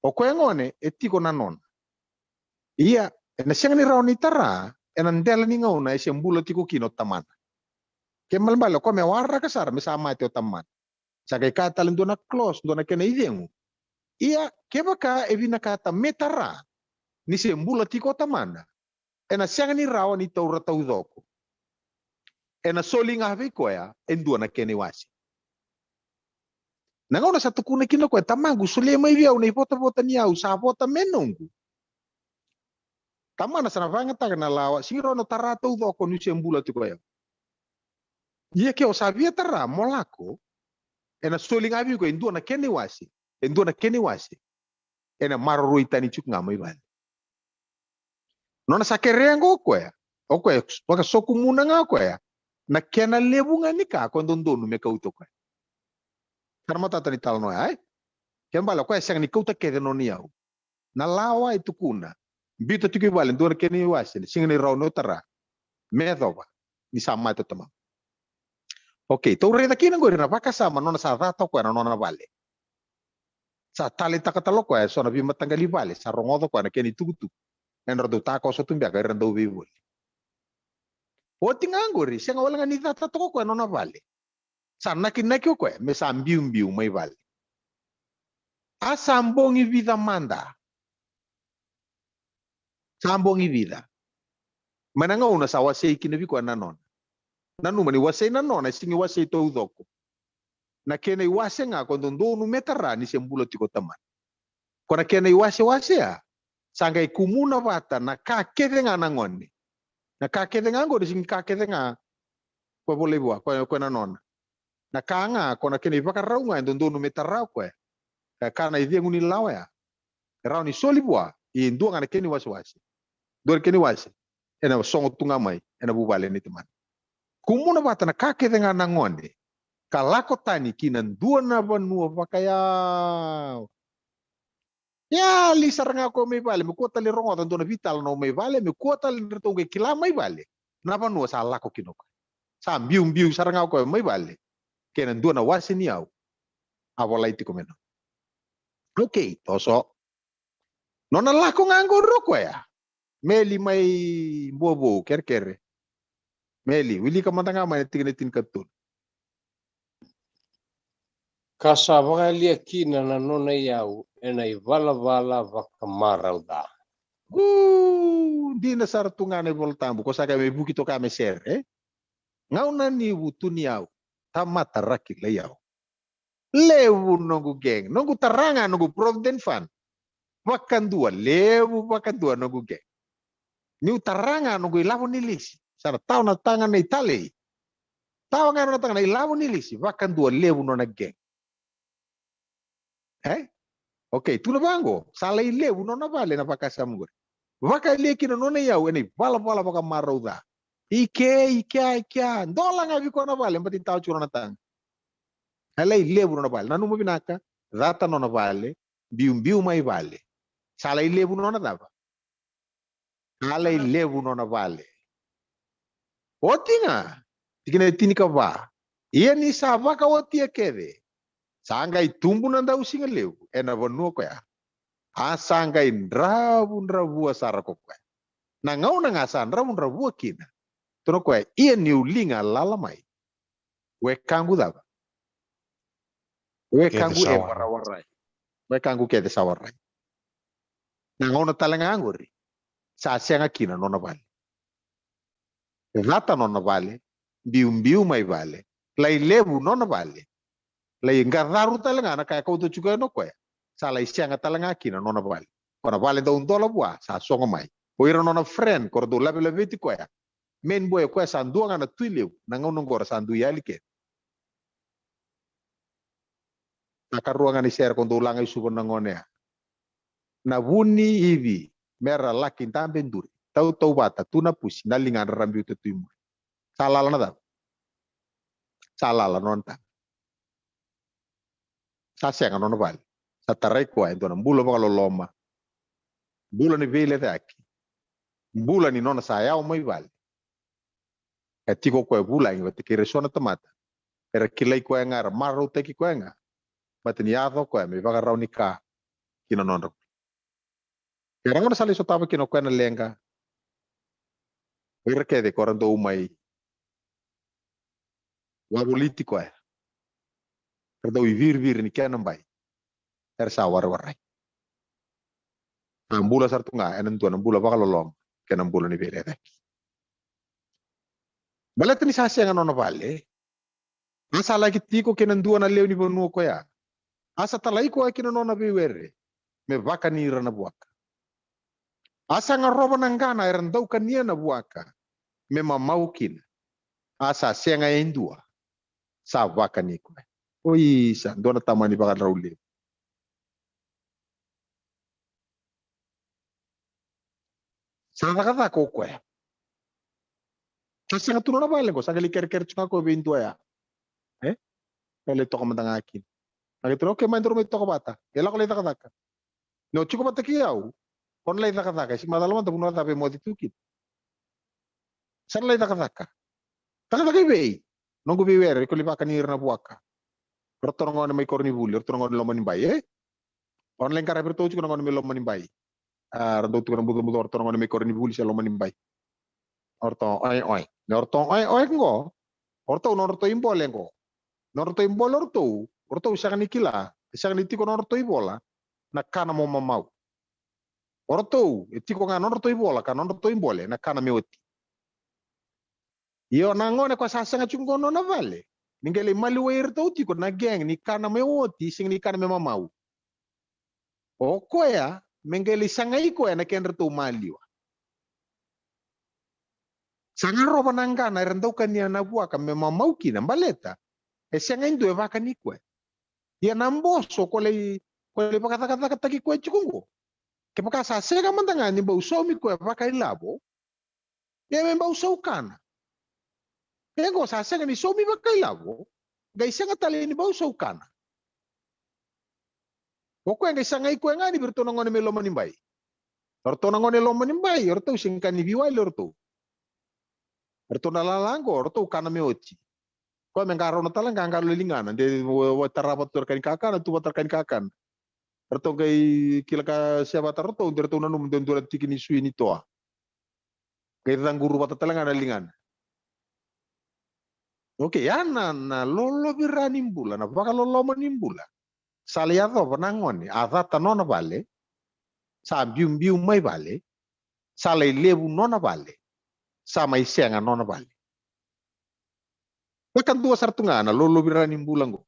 O koya gone e tiko na nona. Ia, ena sega ni rawa ni tara ena dela ni gauna e se bula tiko kina o tamana. Ke balebale o koya me waraka sara me sa mate o tamana. Sa qai kaya tale dua na clause, dua na kena icegu. Ia, kevaka e vinakata me tara ni se bula tiko o tamana, ena sega ni rawa ni taura taucoko. Ena soli ga vei koya e dua na kena iwase. Na gauna sa tukuna kina o koya, tamaqu, solia mai vei au na ivotavota ni yau sa vota me noqu. Tamana sa na vakayagataka na lawa, sega ni rawa ni o tara taucoko niu se bula tiko o yau. Ia ke o sa via tara, mo lako, ena soli ga vei koya e dua na kena iwase, e dua na kena iwase. Ena maroroi tani tiko ga mai vale. Nona sa kerea qo o koya, o koya vakasokumuna ga o koya na kena levu ga ni ka ko dodonu me kauta o koya. Sa na matata ni talanoa ya, e? Ke bale o koya e sega ni kauta kece nona iyau. Na lawa e tukuna, biuta tiko i vale dua na kena iwase, sega ni rawa ni o tara me yacova ni sa mate o tamaqu. Okei, tou raica kina qori na vakasama nona sa cata o koya na nona vale. Sa taleitaka tale o koya eso na veimataqali vale, sa rogoca o koya na kena itukutuku. Era dau takoso tu beka ira na dauveivoli. Oti ga qori, sega wale ga ni cata toka o koya na nona vale, sa nakinaki o koya me sa biubiu mai vale. A sa bogi vica mada? Sa bogi vica? Mai na gauna sa wasei kina vei koya na nona. Nanuma ni wasei na nona e sega ni wasei taucoko. Na kena iwase ga ko dodonu me tara ni se bula tiko o tamana. Ko na kena iwasewase ya, sa qai kumuna vata na ka kece ga na gone. Na ka kece ga qori sega ni ka kece ga ko volai vua, ko, ko na nona. Na ka ga ko na kena ivakarau ga e dodonu me tara o koya. E ka na icegu ni lawa ya. E rawa ni soli vua, e dua ga na kena iwasewase. Dua na kena iwase ena sogo tu ga mai ena vuvale ni tamana. Kumuna vata na ka kece ga na gone ka lako tani ki na dua na vanua vakayawa. Ia, li sara ga o koya mai vale, me kua tale ni rogoca dua na veitalanoa mai vale, me kua tale ni ratou qai kila mai vale na vanua sa lako kina o koya. Sa biubiu sara ga o koya mai vale kei na dua na wase ni yau a volai tiko me nona. Okei, toso. Nona lako ga qori o koya. Meli mai Buavou, kerekere. Meli, wilika mada ga mai na tikina e tinikatolu. Ka sa vakayalia kina na nona iyau ena ivalavala vakamarau ca. Uu, dina sara tu ga na iVolatabu, ko sa kaya me vuki toka me sere, e? Gauna ni vutuniyau, tamata raki lai yau. Levu noqu gang. Noqu tara ga noqu Provident Fund. Vakadua, levu vakadua noqu gang. Niu tara ga noqu ilavo ni lisi. Sa na tawa na taga na italei. Tawa ga na taga na ilavo ni lisi. Vakadua levu nona gang. E? Okei, tukuna vaqo. Sa lai levu nona vale na vakasama qori. Vakayalia kina nona iyau ena ivalavala vakamarau ca. I ke, i kea, i kea. Dola ga vei koya na vale, bati tawa tiko nona taga. A lai levu nona vale. Nanuma vinaka, cata nona vale, biubiu mai vale. Sa lai levu nona cava? Sa lai levu nona vale. Oti ga, tikina e tinikava. Ia ni sa vakaotia kece, sa qai tubu na dausiga levu ena vanua koya. A sa qai dravudravua sara ko koya. Na gauna ga sa dravudravua kina, tukuna koya, ia niu liga lala mai. Wekaqu cava? Wekaqu e warawarai. Wekaqu kece sa warai. Na gauna tale ga qori sa sega kina nona vale. Cata nona vale, biubiu mai vale, lai levu nona vale. Lai qacaru tale ga na ka e kauta tiko ena koya. Sa lai sega tale ga kina nona vale. Ko na vale dau dola vua sa sogo mai. O ira nona friend ko ra dau lavelaveti koya. Main boy o koya sa dua ga na Tui Levu, na gauna qora sa dui yali kece. Na karua ga ni sere ko dou laga i Suva na gone ya. Na vu ni ivi, mera laki dabe duri, tautauvata, tu na pusi, na ligadra ra biuta tu i muri. Sa lala na cava? Sa lala nona taga. Sa sega nona vale. Sa tarai koya e dua na bula vakaloloma, bula ni veilecayaki, bula ni nona sa yawa mai vale. E tiko koya vulagi vata kei ira eso na tamata era kilai koya ga, era marautaki koya ga, vata ni yaco koya me vakarau ni ka ki na nodra vuli. Era gona sa lai sotava kina o koya na leqa. O ira kece ko ra dau mai wavoliti koya, ra dau iviriviri ni kena bai, era sa warewarai. A bula sara tu ga ena dua na bula vakaloloma kei na bula ni veilecayaki. Baleta ni sa sega nona vale, a sa laki tiko kei na dua na lewe ni vanua koya. A sa talai koya kei na nona veiwere me vakani ira na vuaka. A sa garova na qana era dau kania na vuaka me mamau kina. A sa sega e dua sa vakani koya. Oi, sa dua na tamani vakarau levu. Sa cakacaka o koya. Sa sega tu nona vale qo, sa qai lai kerekere tu ga koya vei dua ya. E? Qai lai toka mada ga kina. Sa qai tukuna, okay, mai daru mai toka vata. E lako lai cakacaka. Ni o tiko vata kei au, ko na lai cakacaka, e sega ni macala mada vanua cava e moce tu kina. Sa na lai cakacaka. Cakacaka i vei? Noqu veiwere, iko lai vakani ira na vuaka. O ratou na gone mai koronivuli, o ratou na gone loma ni bai, e? O na lai qaravi iratou tiko na gone mai loma ni bai. A, ra dau tiko na bucabuca, o ratou na gone mai koronivuli se loma ni bai. O ratou oe oe. Ni o ratou oe oe qo, o ratou nodratou ibole qo. Nodratou ibole o ratou, o ratou sega ni kila, e sega ni tiko nodratou ivola na kana mo mamau. O ratou e tiko ga nodratou ivola ka nodratou ibole na kana me oti. Io, na gone koya sa sega tiko qo nona vale, ni qai lai maliwai iratou tiko na gang ni kana me oti, sega ni kana me mamau. O koya me qai lai sagai koya na kedratou maliwa. Sa garova na qana era dau kania na vuaka me mamau kina, baleta e sega e dua e vakani koya. Ia na boso ko lai, ko lai vakacakacakataki koya tiko qo. Kevaka sa sega mada ga ni bau saumi koya vakailavo, ia me bau sau kana. E qo sa sega ni saumi vakailavo, qai sega tale ni bau sau kana. O koya qai sagai koya ga ni vei iratou na gone mai loma ni bai. O ratou na gone loma ni bai, o ratou sega ni veiwali o ratou. O ratou na lala qo, o ratou kana me oti. Koya me qarauna tale ga, qalo e ligana, de wa, wa tarava tu ra ka ni kakana, tu vata ra ka ni kakana. Ratou qai kila ka sevata ratou, de ratou nanuma de dua na tiki ni sui ni toa. Qai caquru vata tale ga na ligana. Okay, ya na, na lolovira ni bula, na vakaloloma ni bula. Sa lai yacova na gone, a cata nona vale, sa biubiu mai vale, sa lai levu nona vale, sa mai sega nona vale. Vakadua sara tu ga na lolovira ni bula qo.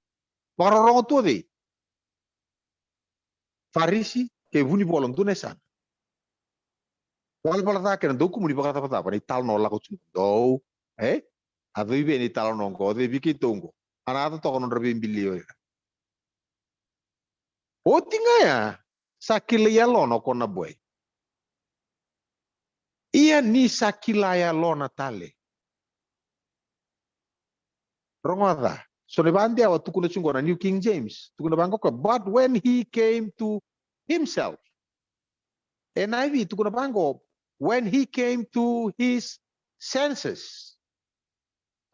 Vakarorogo tu o cei? Farisi kei vunivola dua na yasana. Valavala ca kei na daukumuni vakacavacava na italanoa lako tu dou, e? A cau i vei na italanoa qo, o cei vei keitou qo? A na yaco toka nodra veibili o ira. Oti ga ya, sa kilai yalona o koya na boy. Ia ni sa kila yalona tale. Rogoca. So na ivadewa tukuna tiko na New King James. Tukuna vaqo koya, but when he came to himself. N I V tukuna vaqo, when he came to his senses.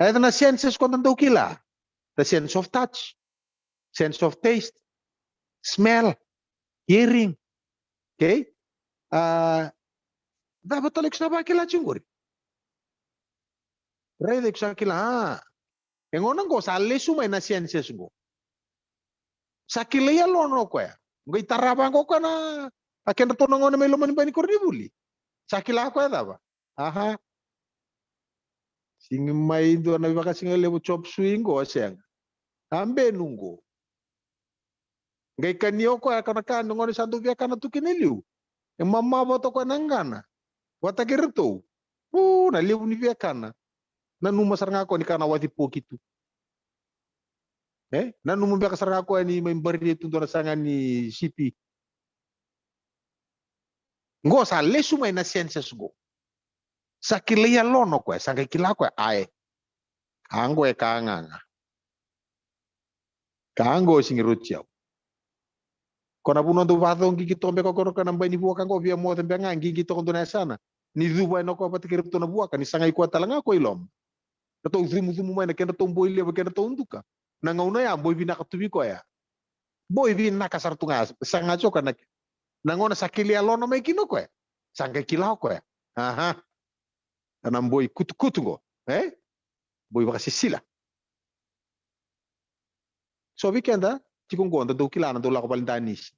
E na senses ko da dau kila. The sense of touch, sense of taste, smell, hearing. Okay? A, cava tale ko sa vakila tiko qori? Raica iko sa kila, a. E gona qo sa lesu mai na senses qo. Sa kilai yalona o koya. Qai tarava qo o koya na, a kedratou na gone mai loma ni bai ni koronivuli. Sa kila o koya cava? Aha. Sigi mai dua na ivakasigalevu chop suey qo, a sega. A benu qo. Qai kania o koya ka na ka ni gone sa dau via kana tu kina e liu. E mamavoto o koya na qana. Vata kei iratou. U, na levu ni via kana. Nanuma sara ga o koya ni kana waci poki tu. E? Nanuma beka sara ga o koya ni mai baria tu dua na saga ni sipi. Qo sa lesu mai na senses qo. Sa kilai yalona o koya, sa qai kila o koya, ae. Ka qo e ka gaga. Ka qo e sigi roti au. Ko na vanua dau vacoqi toka beka ko na bai ni vuaka qo, via moce beka ga, qiqi toka dua na yasana. Ni cuva ena koya vata kei ratou na vuaka, ni sagai koya tale ga ko i loma. Ratou cumucumu mai na kedratou boi levu, kedratou duka. Na gauna ya boi vinaka tu vei koya. Boi vinaka sara tu ga, sa ga tiko na, na gauna sa kilai yalona mai kina o koya. Sa qai kila o koya. Aha. Na boi kutukutu qo, e? Boi vakasisila. So vei keda tiko qo, da dau kila na dau lako vale danisi.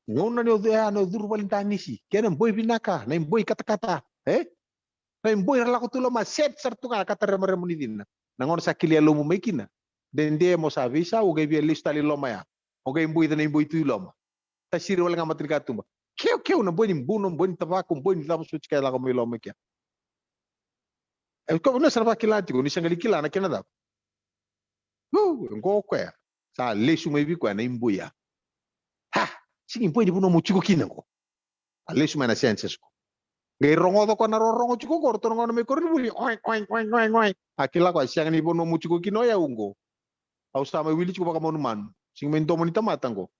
Gauna ni o cu-, e, na o curu vale danisi. Kena boi vinaka, na iboi katakata, e? Na iboi ra lako tu loma, set sara tu ga, kata remarema ni cina. Na gauna sa kilai yalomu mai kina. Dede mo sa veisau, o qai via lesu tale i loma ya. O qai boica na iboi tu i loma. Tasiri wale ga matanikatuba. Keukeu na boi ni buno, boi ni tavako, boi ni cava soti ka lako mai loma kea. E, ko na sa na vakila tiko, ni sa qai kila na kena cava. Uu, e qo o koya. Sa lesu mai vei koya na iboi ya. Ha, sega ni boi ni vanua mo tiko kina qo. A lesu mai na census qo. Qai rogoca koya na rorogo tiko qo, ratou na gauna mai koronivuli. Oink, oink, oink, oink, oink. A kila koya, sega ni vanua mo tiko kina o yau qo. Au sa mai wili tiko vakamanumanu. Sega mai domo ni tamata qo.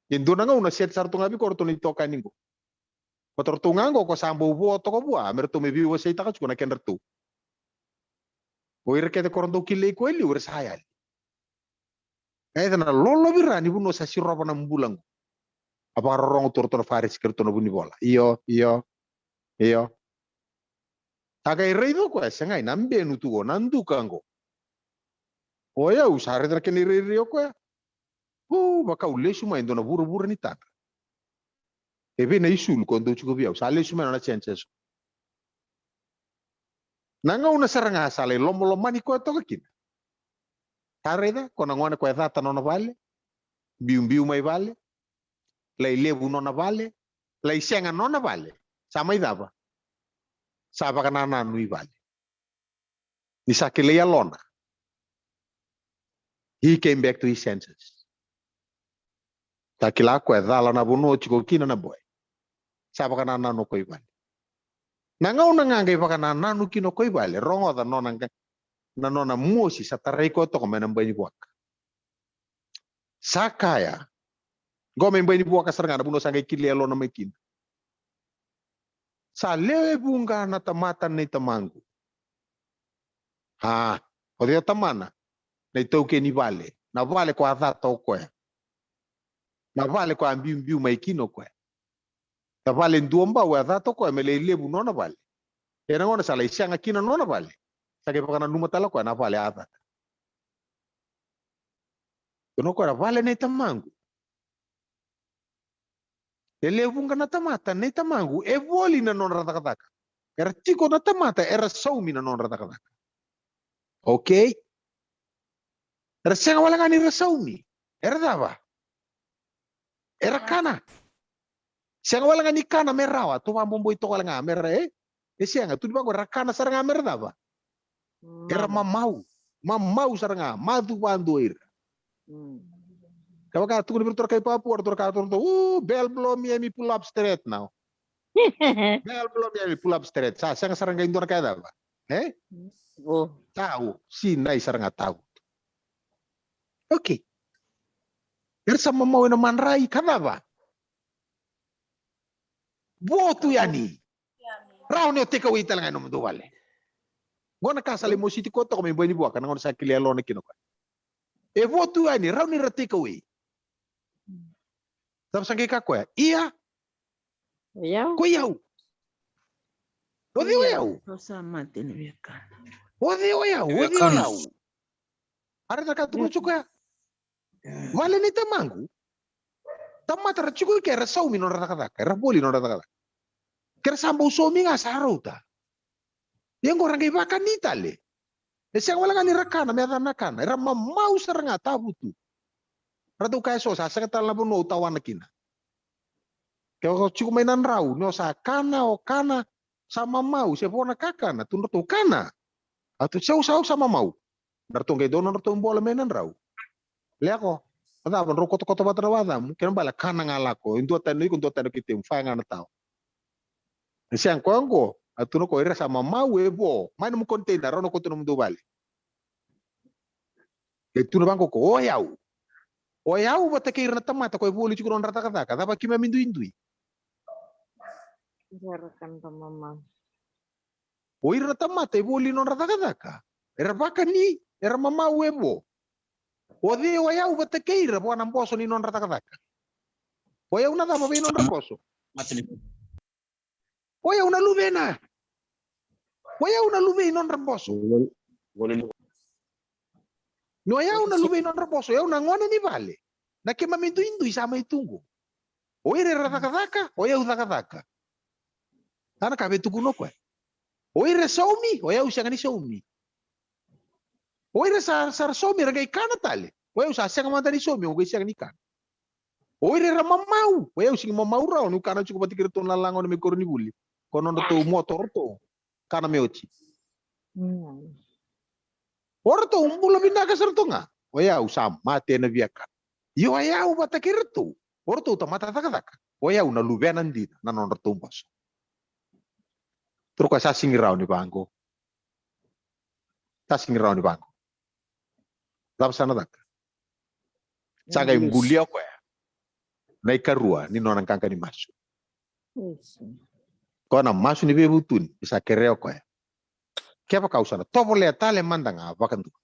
E dua na gauna set sara tu ga vei koya ratou na itokani qo. Vata ratou ga qo ko sa bau vo toka vua, me ratou mai veiwaseitaka tiko na kedratou. O ira kece ko ra dau kilai koya e liu, era sa yali. E, eda na lolovi ira ni vanua sa sirova na bula qo. A vakarorogo tu o ratou na Farisi kei ratou na vunivola. Io, io, io. Sa qai raica o koya, e segai, na benu tu qo, na duka qo. O yau sa raica na kena irairai o koya. Uu, vaka au lesu mai e dua na vuravura ni tadra. E vei na isulu ko dau tiko vei au, sa lesu mai na nona census. Na gauna sara ga sa lai lomalomani koya toka kina. Sa raica, ko na gone ko e cata na nona vale, biubiu mai vale, lai levu nona vale, lai sega nona vale. Sa mai cava? Sa vakanananu i vale. Ni sa kilai yalona. He came back to his senses. Sa kila o koya e cala na vanua o tiko kina na boy. Sa vakanananu o koya i vale. Na gauna ga qai vakanananu kina o koya i vale, rogoca nona qa-, na nona mosi sa tarai koya toka mai na bai ni vuaka. Sa kaya, qo mai bai ni vuaka sara ga na vanua sa qai kilai yalona mai kina. Sa lewe vuqa na tamata nei tamaqu. A, o cei o tamana? Na itaukei ni vale. Na vale ko a cata o koya. Na vale ko a biubiu mai kina o koya. Na vale dua bau e a cata o koya me lai levu nona vale. Ena gauna sa lai sega kina nona vale, sa qai vakananuma tale o koya na vale a cata. Tukuna o koya na vale nei tamaqu. E lewe vuqa na tamata nei tamaqu e voli na nodra cakacaka. Era tiko na tamata era saumi na nodra cakacaka. Okay? Era sega wale ga ni ra saumi. Era cava? Era kana. Sega wale ga ni kana me rawa, tu vaboboi toka wale ga me ra, e? E sega, tu ni vaqo era kana sara ga me ra cava? Era mamau. Mamau sara ga, macu vadua ira. Mm. Kevaka tukuni vei ratou na kai Papua, ratou na ka ratou, u, bell blow me, me pull up straight now. Bell blow me, me pull up straight. Sa sega sara ga e dua na ka e cava? E? O. Tau, sinai sara ga tau. Okay. Era sa mamau ena madrai ka cava? Vo tu yani. Rawa ni o take away tale ga e nomudou vale. Qo na ka sa lai mositi koya toka mai bai ni vuaka, na gauna sa kilai yalona kina o koya. E vo tu yani, rawa ni ra take away. Cava sa qai kaya o koya? Ia. O yau. Ko i au. O cei o yau? Au sa mate ni veiwekani. O cei o yau? O cei o yau? A raica na ka tukuna tiko o koya. Vale nei tamaqu. Tamata ra tiko i ke era saumi nodra cakacaka, era voli nodra cakacaka. Ke ra sa bau saumi ga sa rauta. Ia qo ra qai vakani tale. E sega wale ga ni ra kana me yacana na kana, era mamau sara ga tavutu. Ratou kaya eso, sa sega tale na vanua au tawana kina. Ke o tiko mai na drau, ni o sa kana, o kana, sa mamau, se vo na kakana, tu na ratou kana. A tu se au sa, au sa mamau. Na ratou qai dau na ratou bola mai na drau. Leko, a cava drau kotokoto vata na wacamu, kena bale kana ga lako, e dua tani iko, dua tani kei temu, faya ga na tao. E sega koya qo, a tu na ko ira sa mamau e vo, mai nomu container, rau na koto nomudou vale. E tu na vaqo ko, o yau. O yau vata kei ira na tamata ko e voli tiko nodra cakacaka, cava keimami duidui? Era ka nodra mamau. O ira na tamata e voli nodra cakacaka, era vakani, era mamau e vo. O cei o yau vata kei ira vua na boso ni nodra cakacaka? O yau na cava vei nodra boso? O yau na luvena. O yau na luve i nodra boso. Ni o yau na luve i nodra boso, o yau na gone ni vale. Na keimami duidui sa mai tu qo. O ira era cakacaka, o yau cakacaka. A na ka vei tukuna o koya. O ira e saumi, o yau sega ni saumi. O ira sa, sa ra saumi, era qai kana tale. O yau sa sega mada ni saumi, au qai sega ni kana. O ira era mamau, o yau sega ni mamau rawa, niu kana tiko vata kei iratou na lagone mai koronivuli. Ko nodratou moto o ratou, kana me oti. O ratou bula vinaka sara tu ga. O yau sa mate ena viakana. Io, o yau vata kei iratou. O ratou tamata cakacaka. O yau na luvena dina na nodratou boso. Turaga, sa sega ni rawa ni vaqo. Sa sega ni rawa ni vaqo. Cava sa na caka? Sa qai bulia o koya na ikarua ni nona qaqa ni masu. Koya na masu ni veivutuni, sa kerea o koya. Kevaka au sa na tovolea tale mada ga vakadua.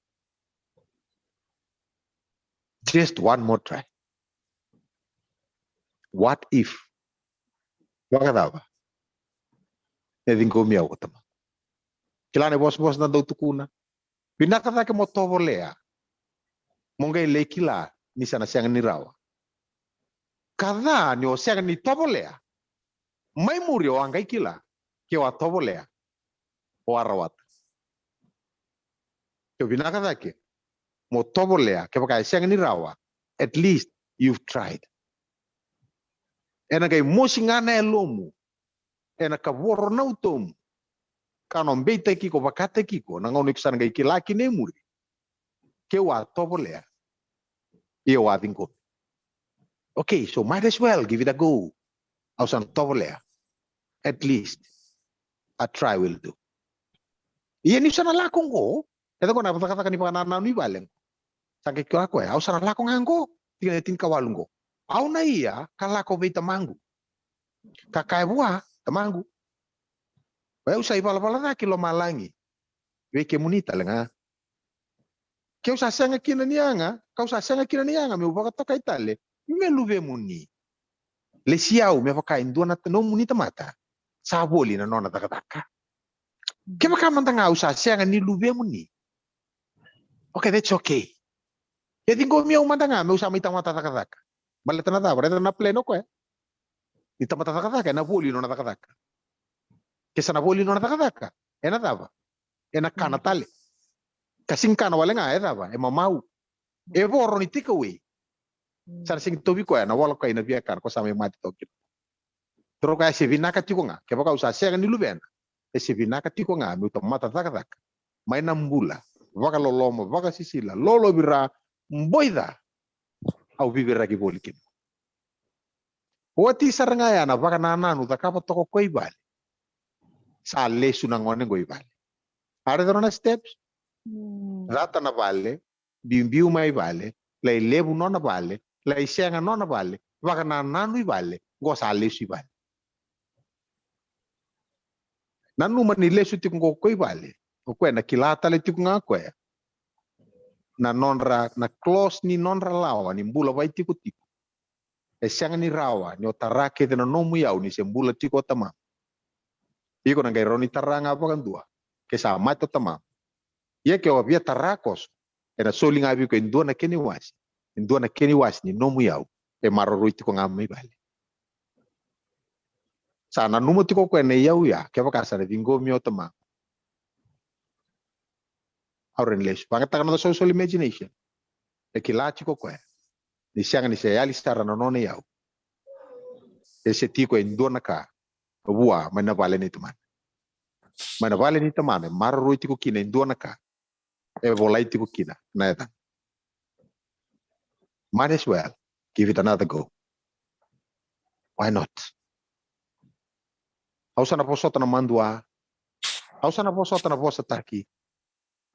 Just one more try. What if? Vakacava? E ciqomi au ko tamaqu. Kila na ivosavosa na dau tukuna. Vinaka cake mo tovolea. Mo qai lai kila ni sa na sega ni rawa. Ka ca ni o sega ni tovolea. Mai muri o a qai kila. Ke o a tovolea. O a rawata. Ke o vinaka cake. Mo tovolea. Kevaka e sega ni rawa. At least you've tried. Ena qai mosi ga na yalomu. Ena kavoro na utomu. Ka no beitaki iko, vakataki iko na gauna iko sa na qai kila kina e muri. Ke au a tovolea. Ia au a ciqomi. Okay, so might as well give it a go. Au sa na tovolea. At least a try will do. Ia niu sa na lako qo, e caka na cakacaka ni vakanananu i vale qo. Sa qai kila o koya, au sa na lako ga qo, tikina e tinikawalu qo. Au na ia ka lako vei tamaqu. Ka kaya vua, tamaqu. O yau sa ivalavala ca ki lomalagi. Vei kemuni tale ga. Keu sa sega kina ni yaga, kau sa sega kina ni yaga meu vakatokai tale me luvemuni. Lesi au me vaka e dua na nomuni tamata sa voli na nona cakacaka. Kevaka mada ga au sa sega ni luvemuni. Okay, that's okay. E ciqomi au mada ga meu sa mai tamata cakacaka. Baleta na cava, raica na plan o koya. Ni tamata cakacaka, ena voli nona cakacaka. Ke sa na voli nona cakacaka, ena cava? Ena kana tale. Ka sega ni kana wale ga, e cava? E mamau. E voro ni take away. Sa na sega ni tauvi koya na walokai na viakana ko sa mai mate toka kina. Toro koya se vinaka tiko ga, kevaka au sa sega ni luvena. E se vinaka tiko ga meu tamata cakacaka mai na bula vakaloloma, vakasisila, lolovira, boica. Au viviraki voli kina. Oti sara ga ya na vakanananu cakava toka ko i vale. Sa lesu na gone qo i vale. A raica na steps. Cata na vale, biubiu mai vale, lai levu nona vale, lai sega nona vale, vakanananu i vale, qo sa lesu i vale. Nanuma ni lesu tiko qo ko i vale, o koya na kila tale tiko ga o koya na nodra, na close ni nodra lawa ni bula vaitikotiko. E sega ni rawa ni o tara kece na nomu iyau ni se bula tiko o tamamu. Iko na qai rawa ni tara ga vakadua ke sa mate o tamamu. Ia ke o via tara koso, ena soli ga vei iko e dua na kena iwase, e dua na kena iwase ni nomu iyau e maroroi tiko ga mai vale. Sa nanuma tiko o koya na iyau ya, kevaka sa na ciqomi o tamamu. Au rawa ni lesu. Vakayagataka na noda social imagination. E kila tiko o koya ni sega ni se yali sara na nona iyau. E se tiko e dua na ka vua mai na vale ni tamana. Mai na vale ni tamana e maroroi tiko kina e dua na ka. E volai tiko kina na yacana. Might as well give it another go. Why not? Au sa na vosota na madua. Au sa na vosota na vosataki.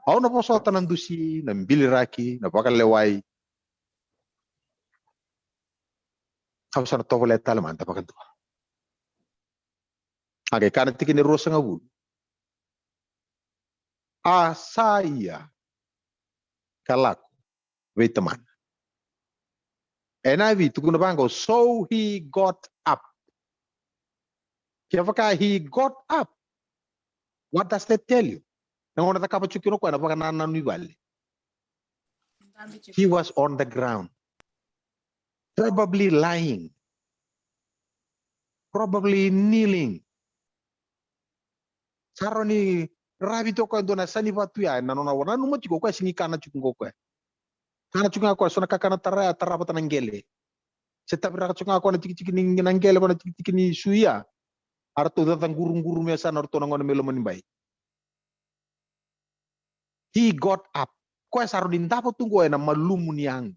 Au na vosota na dusi, na biliraki, na vakalewai. Au sa na tovolea tale mada vakadua. A qai kaya na tikina e ruasagavulu. A sa ia ka lako vei tamana. E na vi tukuna vaqo, so he got up. Kevaka he got up, what does that tell you? Na gauna cakava tiko kina o koya na vakanananu i vale. He was on the ground. Probably lying. Probably kneeling. Sa rawa ni ravi tiko o koya dua na sa ni vatu ya, na nona nanuma tiko o koya sigi kana tiko o koya. Kana tiko ga o koya, so na kakana tara ya, tara vata na qele. Se taviraka tiko ga o koya na tikitiki ni na qele, vata na tikitiki ni sui ya. A ratou cacaquruguru me sa na ratou na gone me loma ni bai. He got up. Koya sa rawa ni davo tu qo ena malumu ni yago.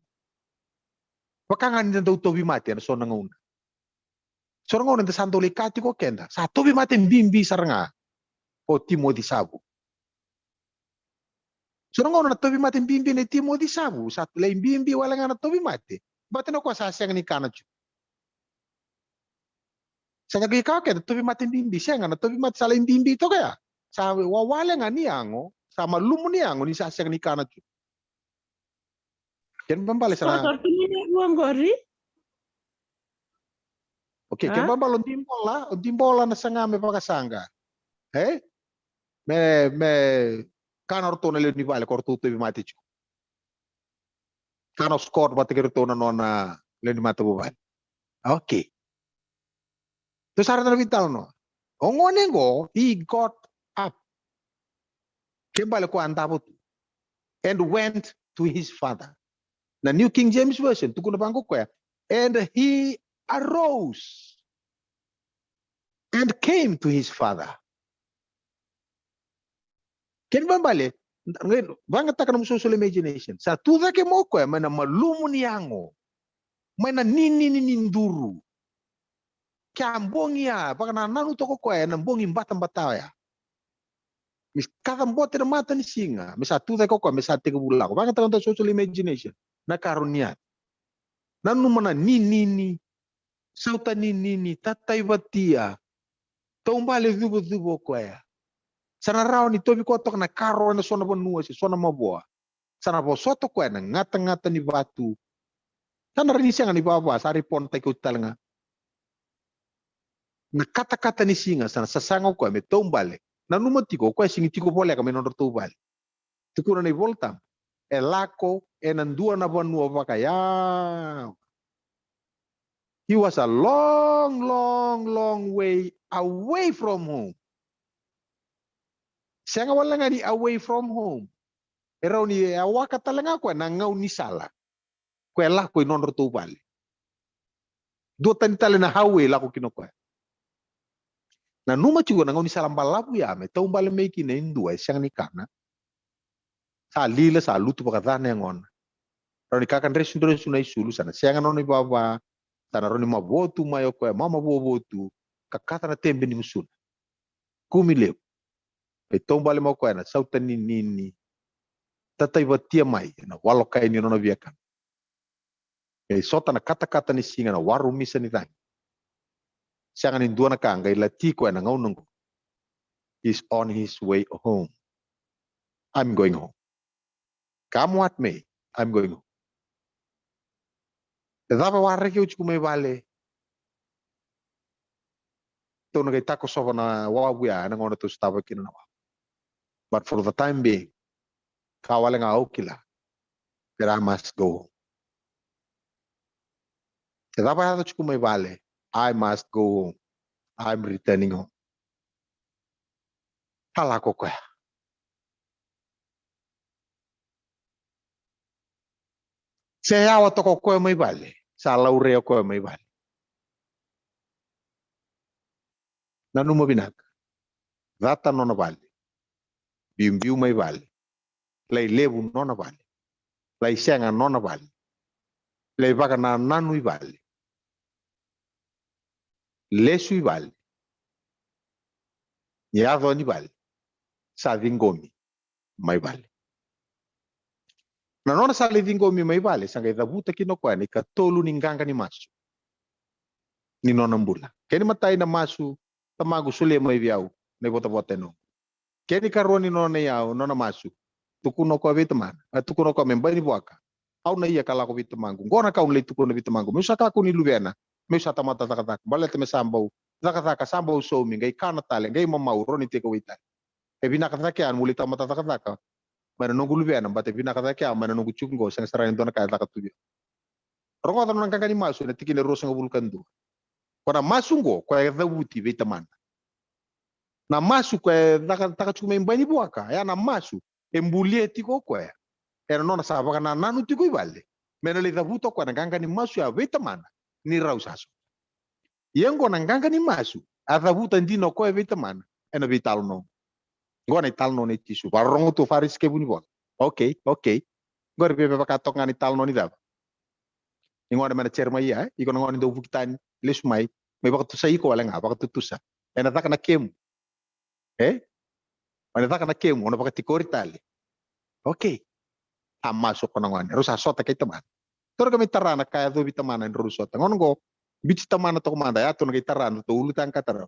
Vaka ga ni da dau tauvimate ena so na gauna. So na gauna da sa dau lai kaya tiko o keda, sa tauvimate bibi sara ga o Timoci Savu. So na gauna na tauvimate bibi nei Timoci Savu, sa lai bibi wale ga na tauvimate. Baleta ni o koya sa sega ni kana tiko. Sa qai kaya o keda tauvimate bibi, sega, na tauvimate sa lai bibi toka ya. Sa wawale ga ni yago, sa malumu ni yago ni sa sega ni kana tiko. Kena ibalebale sa na. Sa tu ni rua qori. Okay, kena ibalebale o Dibola, o Dibola na saga me vakasaqa. E? Me, me kana o ratou na lewe ni vale ko ratou tauvimate tiko. Kana o Scott vata kei ratou na nona lewe ni matavuvale. Okay. Tou sa raica na veitalanoa. O gone qo, he got up. Kena ibalebale o koya a davo tu. And went to his father. Na New King James Version tukuna vaqo o koya, and he arose and came to his father. Kena ibalebale, vakayagataka na nomu social imagination. Sa tu cake mai o koya mai na malumu ni yago, mai na ninini ni duru. Ke a bogi ya, vakanananu toka o koya ena bogi batabata oya. Me kacabote na matanisiga, me sa tu cake o koya, me sa tekivu lako. Vakayagataka na social imagination. Na ka rawa ni yaco. Nanuma na ninini, sauta ninini, tataivatia, taubale cuvacuva o koya. Sa na rawa ni tauvi koya toka na karo ena so na vanua se so na mavoa. Sa na vosota o koya na gatagata ni vatu. Sa na rawa ni sega ni vava, sa raiponataki oti tale ga. Na katakata ni siga, sa na sasaga o koya me taubale. Nanuma tiko, o koya sigi tiko voleka mai nodratou vale. Tukuna na iVolatabu, e lako ena dua na vanua vakayawa. He was a long, long, long way away from home. Sega wale ga ni away from home. E rawa ni e awaka tale ga o koya na gaunisala. Koya e lako i nodratou vale. Duatani tale na highway e lako kina o koya. Nanuma tiko na gaunisala balavu ya me taubale mai kina e dua e sega ni kana. Sa lila, sa lutu vakaca na yagona. Rawa ni kakadresudresu na isulu, sa na sega na nona ivava, sa na rawa ni mavoa tu mai o koya, mamavoavoa tu, ka kaca na tebe ni gusuna. Kumi levu. Me taubale mai o koya na sauta ninini. Tataivatia mai ena walokai ni nona viakana. Me sota na katakata ni siga, na warumisa ni cagi. Sega ni dua na ka qai lati koya ena gauna oqo. He's on his way home. I'm going home. Come what may, I'm going home. E cava waraki au tiko mai vale? Tou na qai takosova na wavu ya ena gauna tou sotava kina na wavu. But for the time being, ka wale ga au kila that I must go home. E cava yaco tiko mai vale? I must go home. I'm returning home. Ka lako o koya. Se yawa toka o koya mai vale, sa laurai o koya mai vale. Nanuma vinaka. Cata nona vale. Biubiu mai vale. Lai levu nona vale. Lai sega nona vale. Lai vakanananu i vale. Lesu i vale. Yaco ni vale. Sa ciqomi mai vale. Na nona sa lai ciqomi mai vale, sa qai cavuta kina o koya na ikatolu ni qaqa ni masu. ni nona bula. Kena imatai na masu, Tamaqu, solia mai vei au na ivotavota e noqu. Kena ikarua ni nona iyau, nona masu, tukuna o koya vei Tamana, a tukuna o koya me bai ni vuaka. Au na ia ka lako vei Tamaqu. Qo na ka au na lai tukuna vei Tamaqu, meu sa kakua ni luvena, meu sa tamata cakacaka, baleta me sa bau cakacaka, sa bau saumi, qai kana tale, qai mamau, rawa ni tekivei tale. E vinaka cake ya meu lai tamata cakacaka mai na noqu luvena, baleta e vinaka cake ya mai na noqu tiko qo, sega sara ni dua na ka e caka tu vei au. Rogoca na nona qaqa ni masu ena tikina e ruasagavulu ka dua. Ko na masu qo, koya e cavuti vei Tamana. Na masu koya e caka, caka tiko mai bai ni vuaka, ya na masu e bulia tiko o koya ena nona sa vakanananu tiko i vale me na lai cavuta o koya na qaqa ni masu ya vei Tamana, ni rau sa sota. Ia qo na qaqa ni masu a cavuta dina o koya vei Tamana ena veitalanoa. Qo na italanoa nei Jisu. Vakarorogo tu, Farisi kei vunivola. Okei, okei. Qori via vaka toka ga na italanoa ni cava? Ni gone mai na Jeremaia, e? Iko na gone dau vuki tani, lesu mai, mai vakatusai iko wale ga, vakatutusa. Ena caka na kemu. E? Ena caka na kemu, o na vakatikori tale. Okei. A masu o koya na gone, rau sa sota kei Tamana. Tou na qai mai tara na ka e yacovi Tamana ni rau sota. Gauna qo, biuti Tamana toka mada, ya tou na qai tara na tou ulutaga ka tara.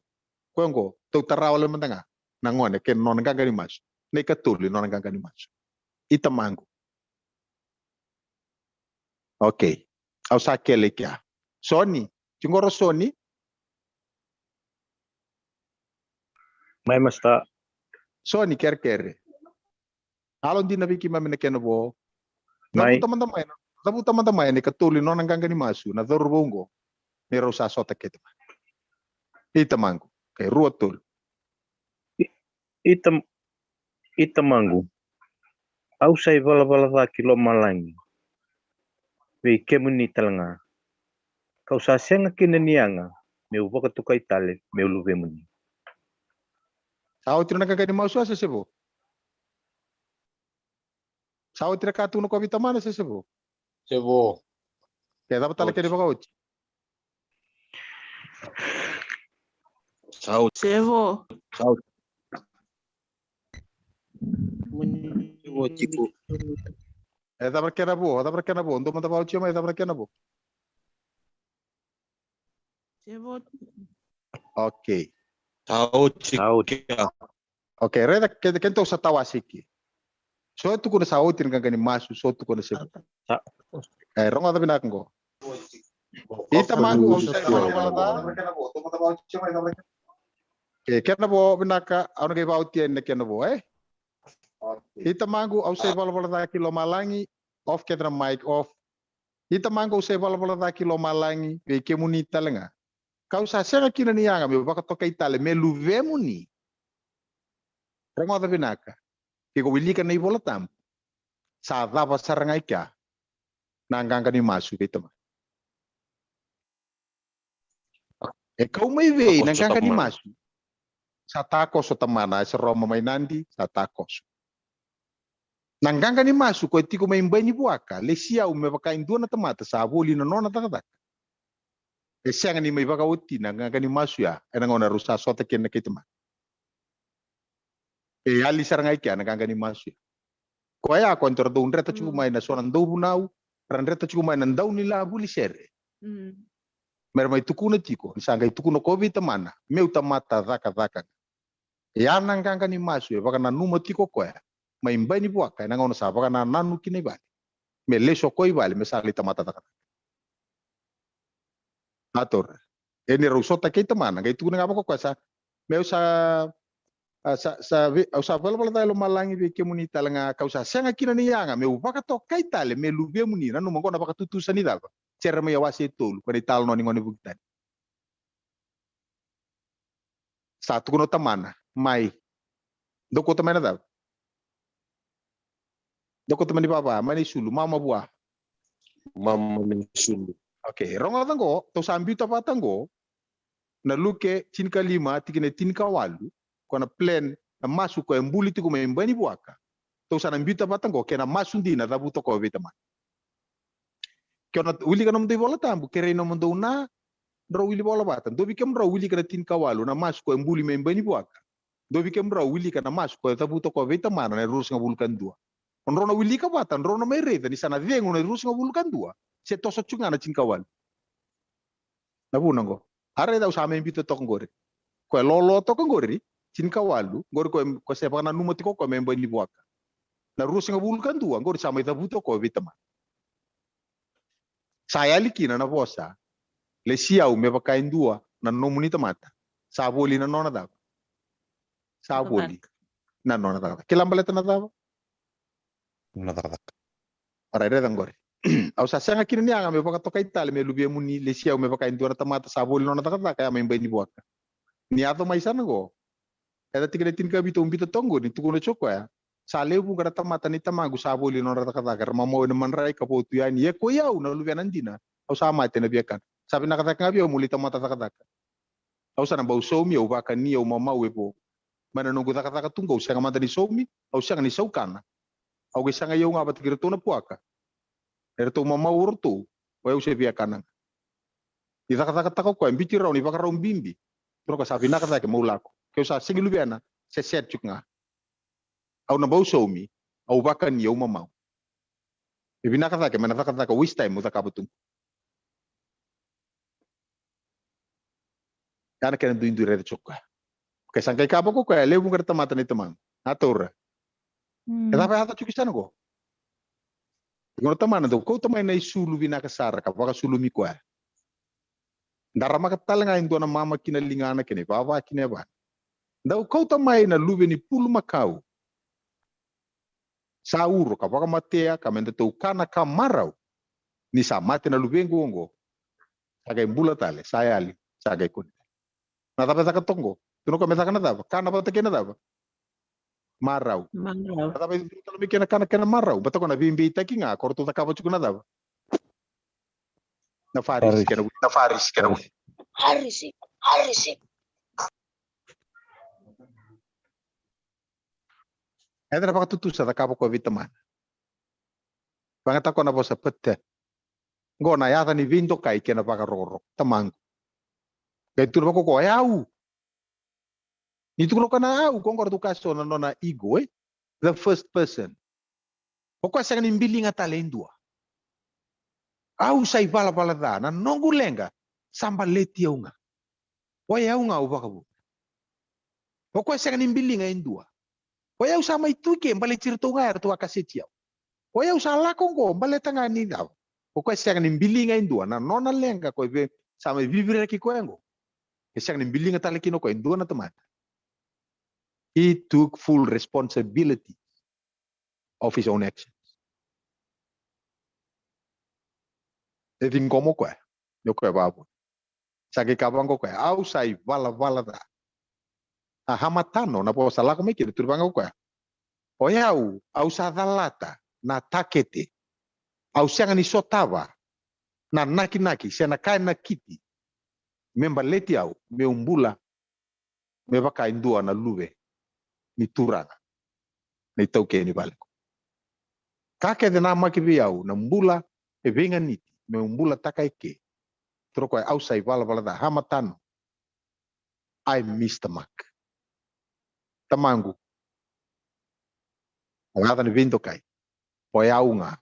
Koya qo, tou tara wale mada ga na gone kei na nona qaqa ni masu. Na ikatolu ni nona qaqa ni masu. I Tamaqu. Okei. Au sa kele i kea. Soni, tiko qo Soni? Mai, masta. Soni, kerekere. Yalo dina vei keimami na kena vo. Mai. Cavuta mada mai na, cavuta mada mai na ikatolu ni nona qaqa ni masu na cauravou qo, ni rau sa sota kei Tamana. I Tamaqu. Okei, rua, tolu. I, i Tam-, i Tamaqu, au sa ivalavala ca ki lomalagi vei kemuni tale ga, kau sa sega kina ni yaga meu vakatokai tale meu luvemuni. Sa oti na qaqa ni masu a se se vo? Sa oti na ka tukuna o koya vei Tamana se se vo? Se vo. Ke cava tale kena vakaoti? Sa oti. Se vo. Sa oti. Se vo tiko. E cava na kena vo? E cava na kena vo? Dou mada vakaoti mai, e cava na kena vo? Se vo. Okei. Sa oti. Sa oti. Okei, raica ke, kedatou sa tawasei ke. So e tukuna sa oti na qaqa ni masu, so e tukuna se vo. Sa- E, rogoca vinaka qo. I Tamaqu, au sa ivalavala ca. E, kena vo vinaka, au na qai vakaoti yani na kena vo, e? I Tamaqu, au sa ivalavala ca ki lomalagi, off kece na mic, off. I Tamaqu, au sa ivalavala ca ki lomalagi vei kemuni tale ga, kau sa sega kina ni yaga meu vakatokai tale me luvemuni. Rogoca vinaka. Ke ko wilika na iVola Tabu, sa cava sara ga i kea na qaqa ni masu vei Tamana? E kau mai vei na qaqa ni masu? Sa takoso Tamana, e sa roma mai Nadi, sa takoso. Na qaqa ni masu ko e tiko mai bai ni vuaka, lesi au me vaka e dua na tamata sa voli na nona cakacaka. E sega ni mai vakaoti na qaqa ni masu ya ena gauna rau sa sota kina kei Tamana. E yali sara ga i kea na qaqa ni masu ya. Koya ko e dou dreta tiko mai na so na dauvunau, ra dreta tiko mai na dau ni la vuli sere. Mm. Me ra mai tukuna tiko ni sa qai tukuna ko vei Tamana, meu tamata cakacaka. E ya na qaqa ni masu e vakananuma tiko koya mai bai ni vuaka ena gauna sa vakanananu kina i vale me lesu o koya i vale me sa lai tamata cakacaka. A taura. E ni rau sota kei Tamana, qai tukuna ga vaka koya sa, meu sa, a, sa, sa ve-, au sa valavala ca e lomalagi vei kemuni tale ga, kau sa sega kina ni yaga meu vakatokai tale me luvemuni. Nanuma qo na vakatutusa ni cava? Jeremaia wase e tolu, ko na italanoa ni gone vuki tani. Sa tukuna o Tamana mai, dou kauta mai na cava? Dou kauta mai ni vava, mai na isulu, mama vua. Mama ni isulu. Okei, rogoca qo, tou sa biuta vata qo na Luke tinikalima, tikina e tinikawalu, ko na plan, na masu ko e buli tiko mai bai ni vuaka. Tou sa na biuta vata qo kei na masu dina cavuta ko vei Tamana. Ke o na wilika nomudou iVola Tabu, kerei nomudou na drau wili vola vata. Dou vei kemudrau wilika na tinikawalu, na masu ko e buli mai bai ni vuaka. Dou vei kemudrau wilika na masu ko e cavuta ko vei Tamana na ruasagavulu ka dua. O drau na wilika vata, drau na mai raica ni sa na cegu na ruasagavulu ka dua, se toso tiko ga na tinikawalu. Na vuna qo. A raica au sa mai biuta toka qori. Koya e lolo toka qori, tinikawalu, qori koya, koya se vakananuma tiko koya me bai ni vuaka. Na ruasagavulu ka dua, qori sa mai cavuta koya vei tamana. Sa yali kina na vosa, lesi au me vaka e dua na nomuni tamata. Sa voli na nona cava? Sa voli na nona cakacaka. Kila baleta na cava? Nona cakacaka. Orait, raica qori. Au sa sega kina ni yaga meu vakatokai tale me luvemuni, lesi au me vaka e dua na tamata sa voli nona cakacaka, ya mai bai ni vuaka. Ni yaco mai sa na qo. Yaca tiko na tinikavitu au biuta toka qori, ni tukuna tiko koya. Sa lewe vuqa na tamata nei tamaqu sa voli nodra cakacaka, era mamau ena madrai ka vo tu yani. Ia koi au na luvena dina, au sa mate ena viakana. Sa vinaka cake ga vei au meu lai tamata cakacaka. Au sa na bau saumi, au vakani, au mamau e vo. Mai na noqu cakacaka tu qo, au sega mada ni saumi, au sega ni saukana. Au qai sagai au ga vata kei iratou na puaka. Eratou mamau o ratou, o yau se viakana ga. Ni cakacakataka o koya, biuti rau ni vakarau bibi. Tukuna o koya sa vinaka cake meu lako. Keu sa sega ni luvena, se set tiko ga. Au na bau saumi, au vakani, au mamau. E vinaka cake mai na cakacaka waste time au cakava tu. Ya na kena duidui raica tiko o koya. Ke sa qai kaya vaka o koya, lewe vuqa na tamata nei tamaqu. A taura. E cava e yaco tiko i sana qo? Qo na tamana dau kauta mai na isulu vinaka sara ka vakasulumi koya. Daramaka tale ga e dua na mama ki na ligana kei na ivava ki na yavana. Dau kauta mai na luve ni pulumakau. Sa uro ka vakamatea ka me datou kana ka marau. Ni sa mate na luvequ oqo. Sa qai bula tale, sa yali, sa qai kune tale. Na cava e caka toka qo? Tukuna o koya me caka na cava? Kana vata kei na cava? Marau. Marau. Na cava e curu tale mai kei na kana kei na marau? Vata ko na veibeitaki ga, ko ratou cakava tiko na cava? Na Farisi kei na Farisi kei na Farisi. Farisi. Eda na vakatutusa cakava ko vei tamana. Vagata ko na vosa pete. Qo na yaca ni veidokai kei na vakarokoroko. Tamaqu. Qai tukuna vaka o koya, o yau. Ni tukuna o koya na au, ko qo ratou kaya so na nona ego, e? The first person. O koya sega ni biliga tale e dua. Au sa ivalavala ca, na noqu leqa sa baleti au ga. O yau ga au vakavu. O koya sega ni biliga e dua. O yau sa mai tu i ke baleti iratou ga eratou a kaseti au. O yau sa lako qo baleta ga ni cava? O koya sega ni biliga e dua, na nona leqa ko e ve sa mai viviraki koya qo. E sega ni biliga tale kina o koya e dua na tamata. He took full responsibility of his own actions. E ciqoma o koya ni o koya e vavuna. Sa qai kaya vaqo o koya, au sa ivalavala ca. A hamatano na vosa lako mai kina, tukuna vaqo o koya, o yau, au sa calata na takete. Au sega ni sotava na nakinaki se na ka e nakiti me baleti au meu bula me vaka e dua na luve ni turaga, na itaukei ni vale. Ka kece namaki vei au na bula e veiganiti meu bulataka e ke. Tukuna o koya, au sa ivalavala ca, hamatano. I missed the mark. Tamaqu, na yaca ni veidokai, o yau ga.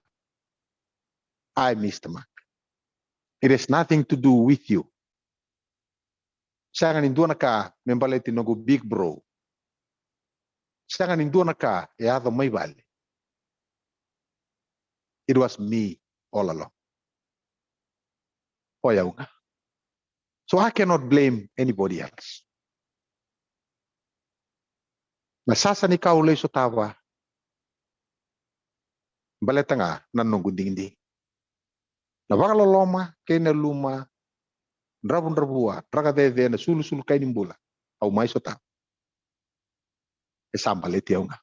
I missed the mark. It has nothing to do with you. Sega ni dua na ka me baleti noqu big bro. Sega ni dua na ka e yaco mai vale. It was me all along. O yau ga. So I cannot blame anybody else. Na sasa ni ka au lai sotava, baleta ga na noqu digidigi. Na vakaloloma kei na luma, dravudravua, drakacece, na sulusulu kai ni bula au mai sotava, e sa baleti au ga.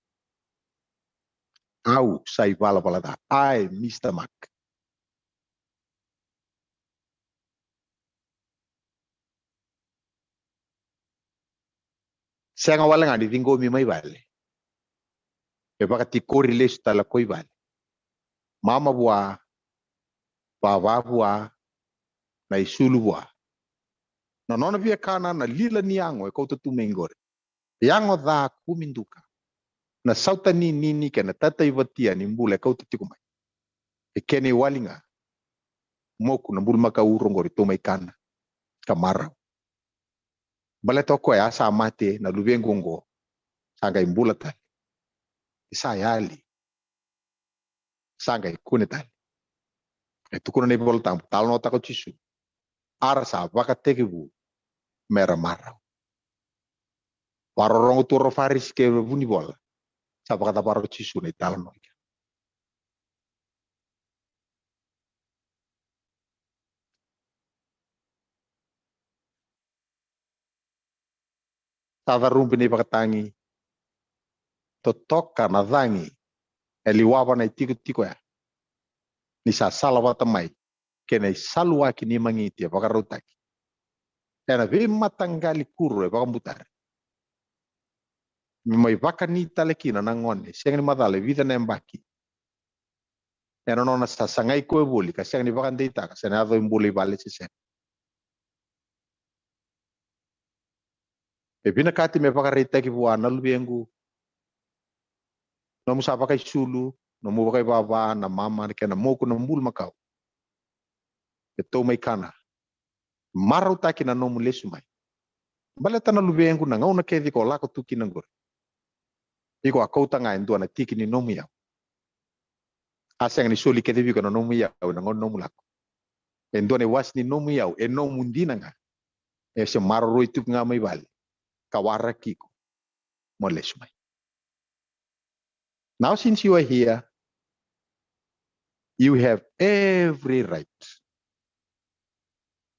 Au sa ivalavala ca. I missed the mark. Sega wale ga ni ciqomi mai vale, e vakatikori lesu tale ko i vale. Mama vua, vava vua, na isulu vua. Na nona viakana na lila ni yago e kauta tu mai qori. Yago ca kumi duka. Na sautaninini kei na tataivatia ni bula e kauta tiko mai. E kena iwali ga. Moku na bulumakau qori tou mai kana ka marau. Baleta o koya a sa mate, na luvequ oqo sa qai bula tale. Ni sa yali, sa qai kune tale. E tukuna na iVola Tabu, talanoataka o Jisu, a ra sa vakatekivu me ra marau. Vakarorogo tu o Farisi kei vunivola, sa vakacavara o Jisu na italanoa. Sa carubi na ivakatagi, totoka na cagi e liwava na itikotiko ya, ni sa salavata mai kei na isaluwaki ni magiti e vakarautaki ena veimataqali kuro e vakabutari, me mai vakani tale kina na gone sega ni macala e vica na yabaki, ena nona sasagai koya voli ka sega ni vakadeitaka se na yaco e bula i vale se sega. E vinakati me vakaraitaki vua na luvequ, nomu sa vakaisulu, nomu vakaivava, na mama kei na moku, na bulumakau, e tou mai kana. Marautaki na nomu lesu mai. Baleta na luvequ, na gauna kece iko lako tu kina qori, iko a kauta ga e dua na tiki ni nomu iyau. A sega ni soli kece vei iko na nomu iyau ena gauna ni nomu lako. E dua na iwase ni nomu iyau e nomu dina ga. E se maroroi tiko ga mai vale ka waraki iko mo lesu mai. Now, since you are here, you have every right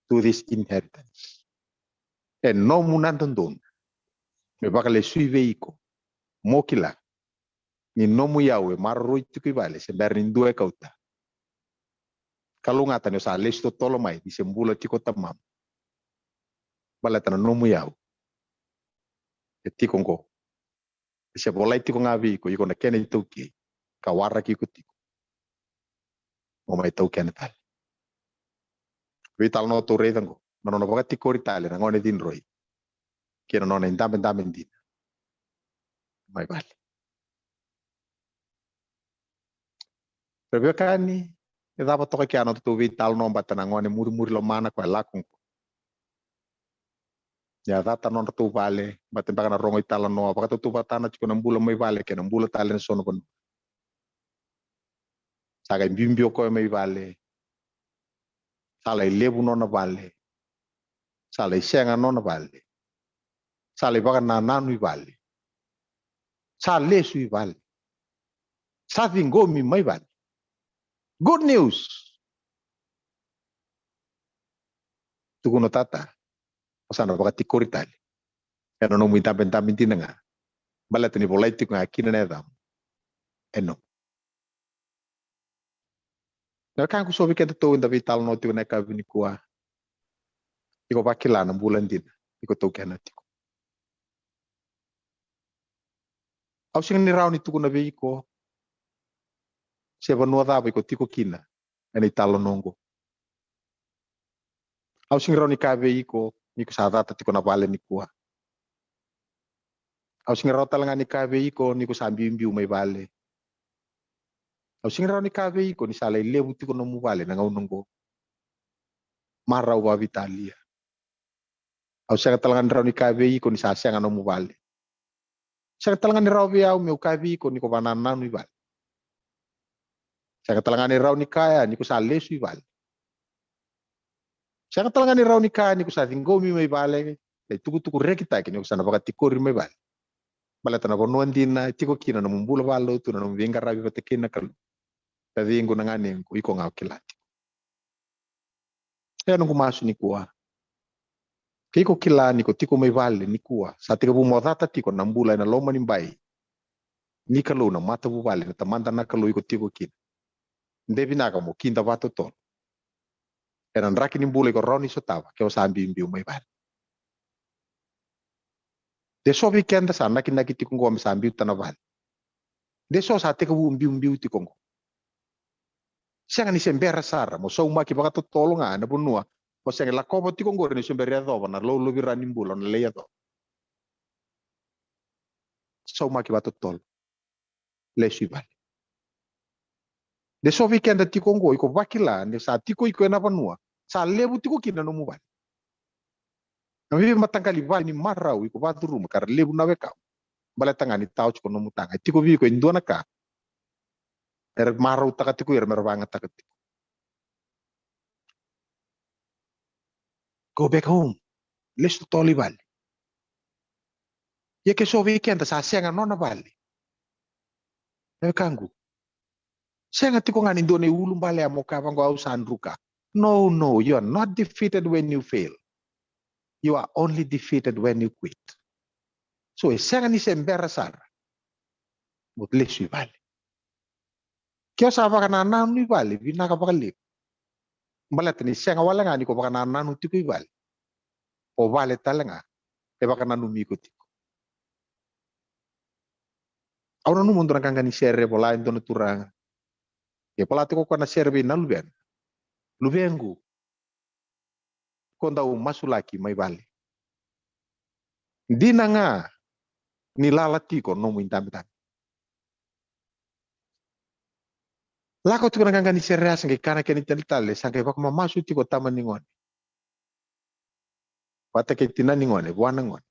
to this inheritance. E nomu na dodonu me vakalesui vei iko, mo kila ni nomu iyau e maroroi tiko i vale se bera ni dua e kauta. Kalougata ni o sa lesu totolo mai, ni se bula tiko o tamamu. Baleta na nomu iyau e tiko oqo. E se volai tiko ga vei iko, iko na kena itaukei, ka waraki iko tiko mo mai taukena tale. Veitalanoa tou raica oqo, na nona vakatikori tale na gone cidroi kei na nona idabedabe dina mai vale. Ra veiwekani, e cava toka kea na nodatou veitalanoa vata na gone murimuri lomana koya lako oqo? Ni a cata na nodratou vale, vata beka na rogo italanoa, vakatautauvatatana tiko na bula mai vale kei na bula tale ena so na vanua. Sa qai biubiu o koya mai vale. Sa lai levu nona vale. Sa lai sega nona vale. Sa lai vakanananu i vale. Sa lesu i vale. Sa ciqomi mai vale. Good news. Tukuna o tata, o sa na vakatikori tale ena nomu idabedabe dina ga, baleta ni volai tiko ga kina na yacamu e nomu. Na wekaqu, so vei kedatou eda veitalanoa tiko ena yakavi nikua, iko vakila na bula dina iko taukena tiko. Au sega ni rawa ni tukuna vei iko se vanua cava iko tiko kina ena italanoa oqo. Au sega ni rawa ni kaya vei iko ni ko sa cata tiko na vale nikua. Au sega ni rawa tale ga ni kaya vei iko ni ko sa biubiu mai vale. Au sega ni rawa ni kaya vei iko ni sa lai levu tiko nomu vale na gauna oqo. Marau vakaveitalia. Au sega tale ga ni rawa ni kaya vei iko ni sa sega nomu vale. Sega tale ga ni rawa vei au meu kaya vei iko ni ko vakanananu i vale. Sega tale ga ni rawa ni kaya ni ko sa lesu i vale. Sega tale ga ni rawa ni kaya ni ko sa ciqomi mai vale, sa itukutuku rekitaki ni ko sa na vakatikori mai vale. Baleta na vanua dina e tiko kina na nomu bula vakalotu, na nomu veiqaravi vata kei na Kalou. Taciqu, na ganequ, iko ga o kila tiko. E noqu masu nikua, ke iko kila ni ko tiko mai vale nikua, sa tekivu mo cata tiko na bula ena loma ni bai ni Kalou, na matavuvale na Tamada na Kalou iko tiko kina, de vinaka mo kida vakatotolo ena draki ni bula iko rawa ni sotava ke o sa biubiu mai vale. De so vei keda sa nakinaki tiko oqo me sa biuta na vale. De so sa tekivu biubiu tiko oqo. Sega ni se bera sara mo saumaki vakatotolo ga ena vanua o sega ni lakova tiko oqori ni se bera yacova na lolovira ni bula o na lai yacova. Saumaki vakatotolo. Lesu i vale. De so vei keda tiko oqo, iko vakila ni sa tiko iko ena vanua sa levu tiko kina nomu vale. Na veimataqali vale ni marau iko vacuruma ka ra levu na wekau, baleta ga ni tawa tiko nomu taga, e tiko vei iko e dua na ka era marautaka tiko ira me ra vagataka tiko. Go back home. Lesu totolo i vale. Ia ke so vei keda sa sega nona vale, na wekaqu, sega tiko ga ni dua na iulubale ya mo kaya vaqo au sa druka. No, no, you are not defeated when you fail. You are only defeated when you quit. So e sega ni se bera sara mo lesu i vale. Ke o sa vakanananu i vale, vinaka vakalevu. Baleta ni sega wale ga ni ko vakanananu tiko i vale, o vale tale ga e vakananumi iko tiko. Au nanuma dua na qaqa ni sere e vola e dua na turaga. E vola tiko o koya na sere vei na luvena. Luvequ, ko dau masulaki mai vale. Dina ga ni lala tiko nomu idabedabe. Lako tiko na qaqa ni sere, a sa qai kana kena italitali, sa qai vakamamasu tiko tama ni gone vata kei tina ni gone, vua na gone.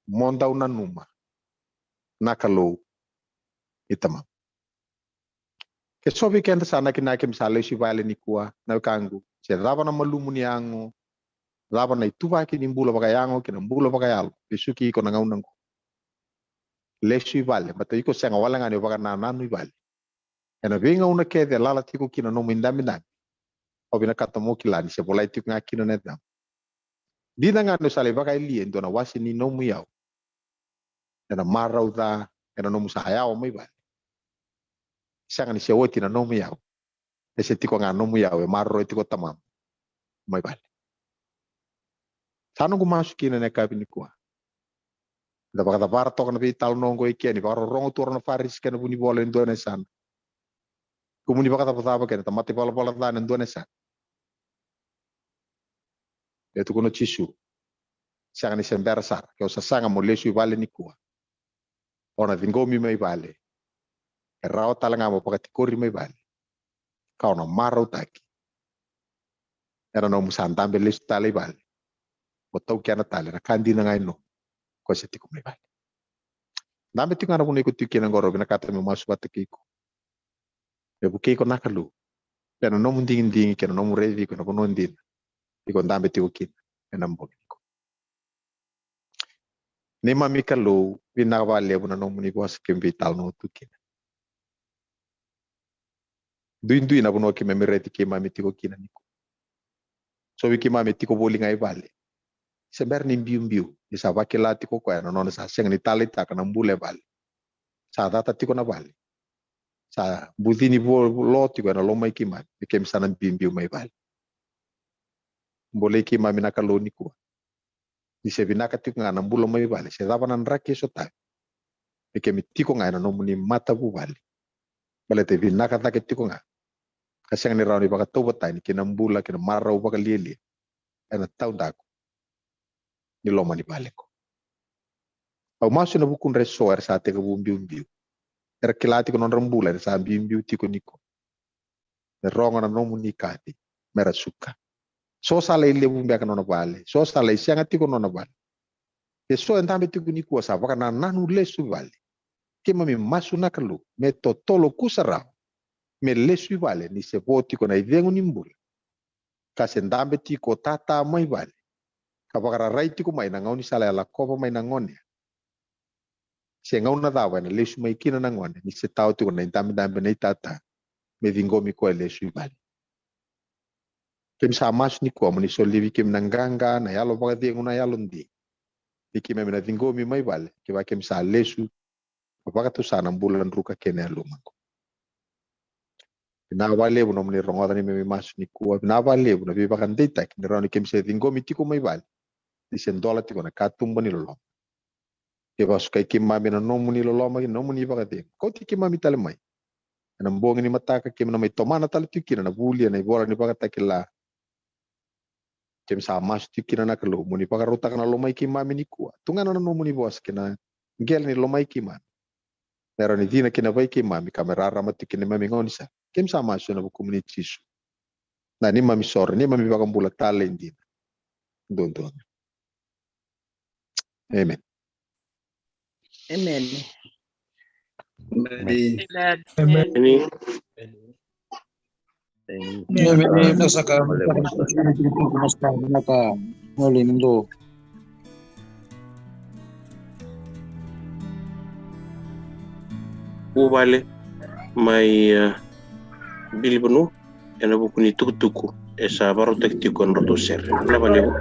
Mo dau nanuma na Kalou i tamamu. Ke so vei keda sa nakinaki me sa lesu i vale nikua, na wekaqu, se cava na malumu ni yago, cava na ituvaki ni bula vakayago kei na bula vakayalo e suki iko na gauna oqo, lesu i vale, baleta iko sega wale ga ni vakanananu i vale. Ena veigauna kece e lala tiko kina nomu idabedabe, au vinakata mo kila ni se volai tiko ga kina na yacaqu. Dina ga ni o sa lai vakayalia e dua na wase ni nomu iyau, ena marau ca ena nomu sa yawa mai vale. Sega ni se oti na nomu iyau, e se tiko ga nomu iyau e maroroya tiko tamamu mai vale. Sa noqu masu kina ena yakavi nikua, da vakacavara toka na veitalanoa oqo e kea, ni vakarorogo tu o rau na Farisi kei na vunivola e dua na yasana. Kumuni vakacavacava kei na tamata ivalavala ca ena dua na yasana. E tukuna o Jisu, sega ni se bera sara, ke o sasaga mo lesu i vale nikua, o na ciqomi mai vale. E rawa tale ga mo vakatikori mai vale, ka o na marautaki ena nomu sa dabe lesu tale i vale, mo taukena tale na ka dina ga e nomu, ko se tiko mai vale. Dabe tiko ga na vanua iko tiko kina oqo, au vinakata meu masu vata kei iko. Me vukei iko na Kalou ena nomu digidigi kei na nomu raici iko ena vanua dina iko dabe tiko kina ena bogi nikua. Neimami Kalou, vinaka vakalevu na nomuni vosa keimami veitalanoa tu kina. Duidui na vanua keimami raici keimami tiko kina nikua. So vei keimami e tiko voli ga i vale, se bera ni biubiu, ni sa vakila tiko o koya na nona sa sega ni taleitaka na bula e vale. Sa cata tiko na vale, sa buci ni vo-, lo tiko ena loma i keimami, me keimami sa na biubiu mai vale. Bolei keimami na Kalou nikua, ni se vinaka tiko ga na bula mai vale, se cava na draki e sotavi, me keimami tiko ga ena nomuni matavuvale. Baleta e vinaka cake tiko ga, ka sega ni rawa ni vakatauvatani kei na bula kei na marau vakalialia ena taudaku ni loma ni vale qo. Au masu ena vukudra eso era sa tekivu biubiu, era kila tiko na nodra bula era sa biubiu tiko nikua. Me rogo na nomuni kaci, me ra suka. So sa lai levu beka nona vale, so sa lai sega tiko nona vale. E so e dabe tiko nikua sa vakanananu lesu i vale. Keimami masu na Kalou, me totolo kusarawa me lesu i vale ni se vo tiko na icegu ni bula, ka se dabe tiko tata mai vale, ka vakararai tiko mai na gaunisala e lakova mai na gone. Se gauna cava ena lesu mai kina na gone, ni se tawa tiko na idabedabe, na itata, me ciqomi koya lesu i vale. Keimami sa masu nikua mo ni soli vei keimami na qaqa, na yalo vakacegu, na yalo dina, ni keimami na ciqomi mai vale kevaka keimami sa lesu, vakatusa na bula druka kei na yaluma qo. Vinaka vakalevu nomuni rogoca neimami masu nikua. Vinaka vakalevu na veivakadeitaki ni rawa ni keimami se ciqomi tiko mai vale, ni se dola tiko na katuba ni loloma. Ke vakasukai keimami ena nomuni loloma kei na nomuni vakacegu. Kauti keimami tale mai ena bogi ni mataka, keimami na mai tomana tale tiko kina na vuli ena ivola ni Vakatakila. Keimami sa masu tiko kina na Kalou mo ni vakarautaka na loma i keimami nikua. Tugana na nomuni vosa kei na qele ni loma i keimami, me rawa ni cina ki na yavai keimami ka me rarama tiko ki na neimami gaunisala. Keimami sa masu ena vukumuni Jisu, na neimami isoro, neimami iVakabula talei dina. duadua ga. Amen. Amen. Amen. Amen. Vuvale mai, eh, Bilivanua ena vuku ni tukutuku e sa vakarautaki tiko ena nodratou sere. Vinaka vakalevu.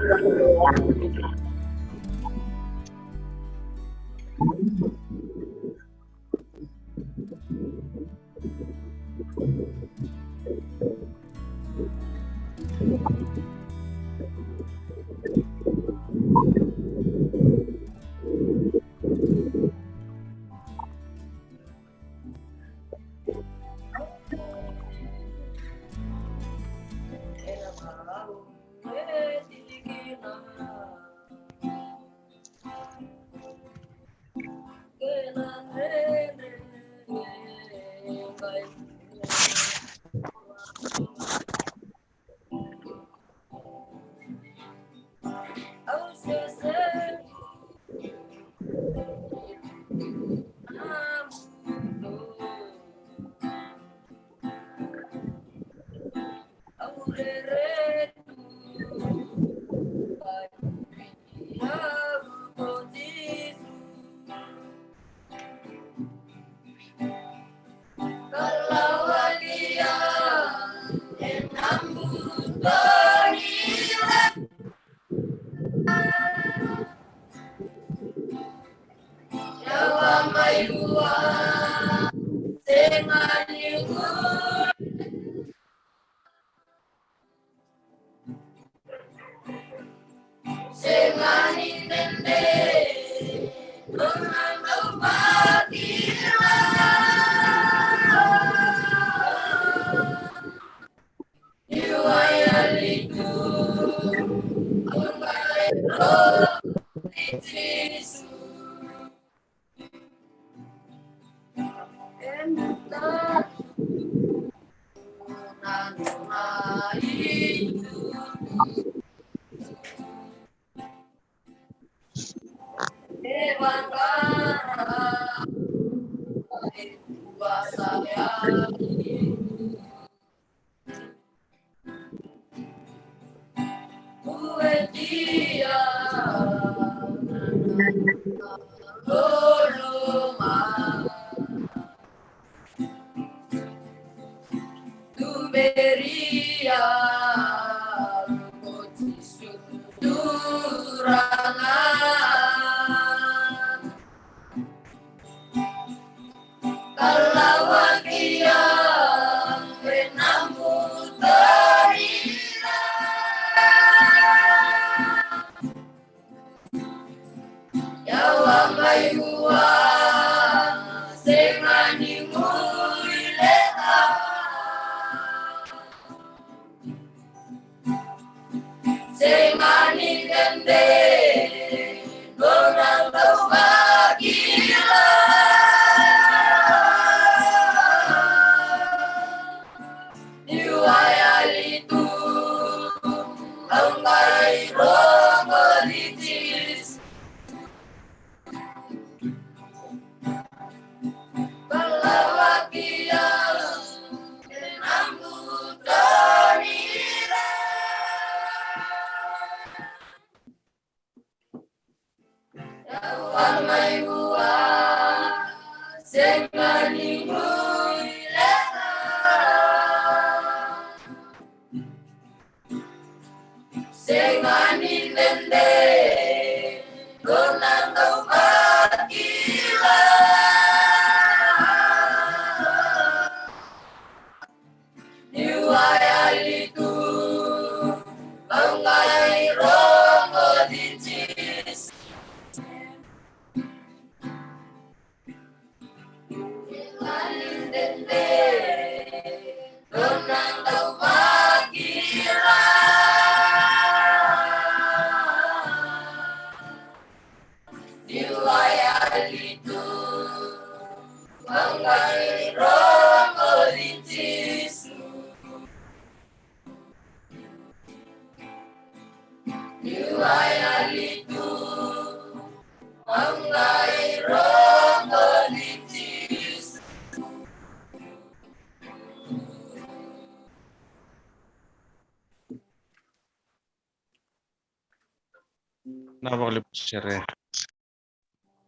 Na vakalevu sere.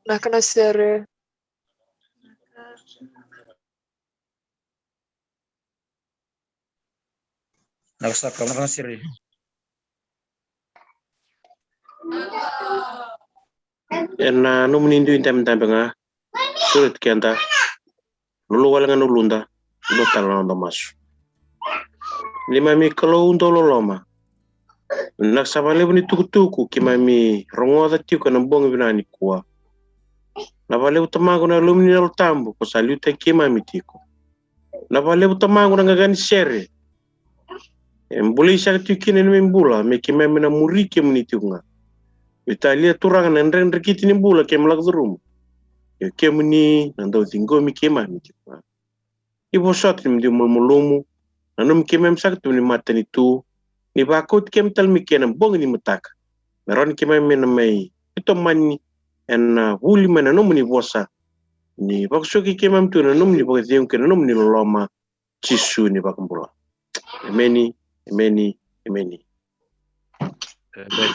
Na kana sere. Na saka na kana sere. Ena nomuni dui dabedabe ga, sureti keda. Lolo wale ga na uluda. Dua tale na noda masu. Neimami Kalou dau loloma, vinaka saka vakalevu ni tukutuku keimami rogoca tiko ena bogi vinaka nikua. Na vakalevu Tamaqu na Yalomuni na Yalo Tabu ko sa liutaki keimami tiko. Na vakalevu Tamaqu na qaqa ni sere e bolei saka tiko kina neimami bula me keimami na muri kemuni tiko ga. Veitalia Turaga na dredre kiti ni bula keimami lako curuma. Ia kemuni na dau ciqomi keimami tiko ga. Ni vosota ni dui malumalumu na nomu keimami saka tu ni matanitu, ni vakauti keimami tale mai kina bogi ni mataka. Me rawa ni keimami na mai tomani ena vuli mai na nomuni vosa. Ni vakasoki keimami tu na nomuni vakacegu kei na nomuni loloma. Jisu ni vakabula. Emeni, emeni, emeni. Emeni.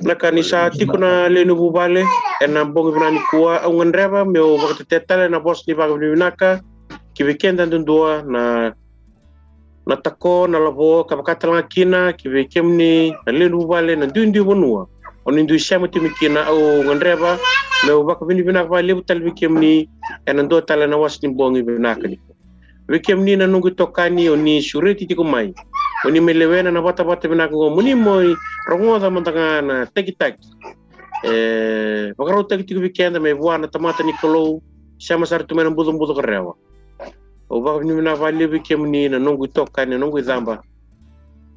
Na ka ni sa tiko na lewe ni vuvale ena bogi vinaka nikua, au gadreva meu vakatetea tale na vosa ni vakavinavinaka ki vei keda duadua na na tako, na lavo, ka vaka tale ga kina ki vei kemuni na lewe ni vuvale na duidui vanua o ni dui sema timi kina. Au gadreva meu vakavinavinaka vakalevu tale vei kemuni ena dua tale na wasa ni bogi vinaka nikua. Vei kemuni na noqu itokani o ni sureti tiko mai, o ni mai lewena na vatavata vinaka oqo, mo ni mai rogoca mada ga na takitaki e vakarautaki tiko vei keda mai vua na tamata ni Kalou, sema sara tu mai na bucabuca ka rewa. Au vakavinavinaka vakalevu vei kemuni na noqu itokani, na noqu icaba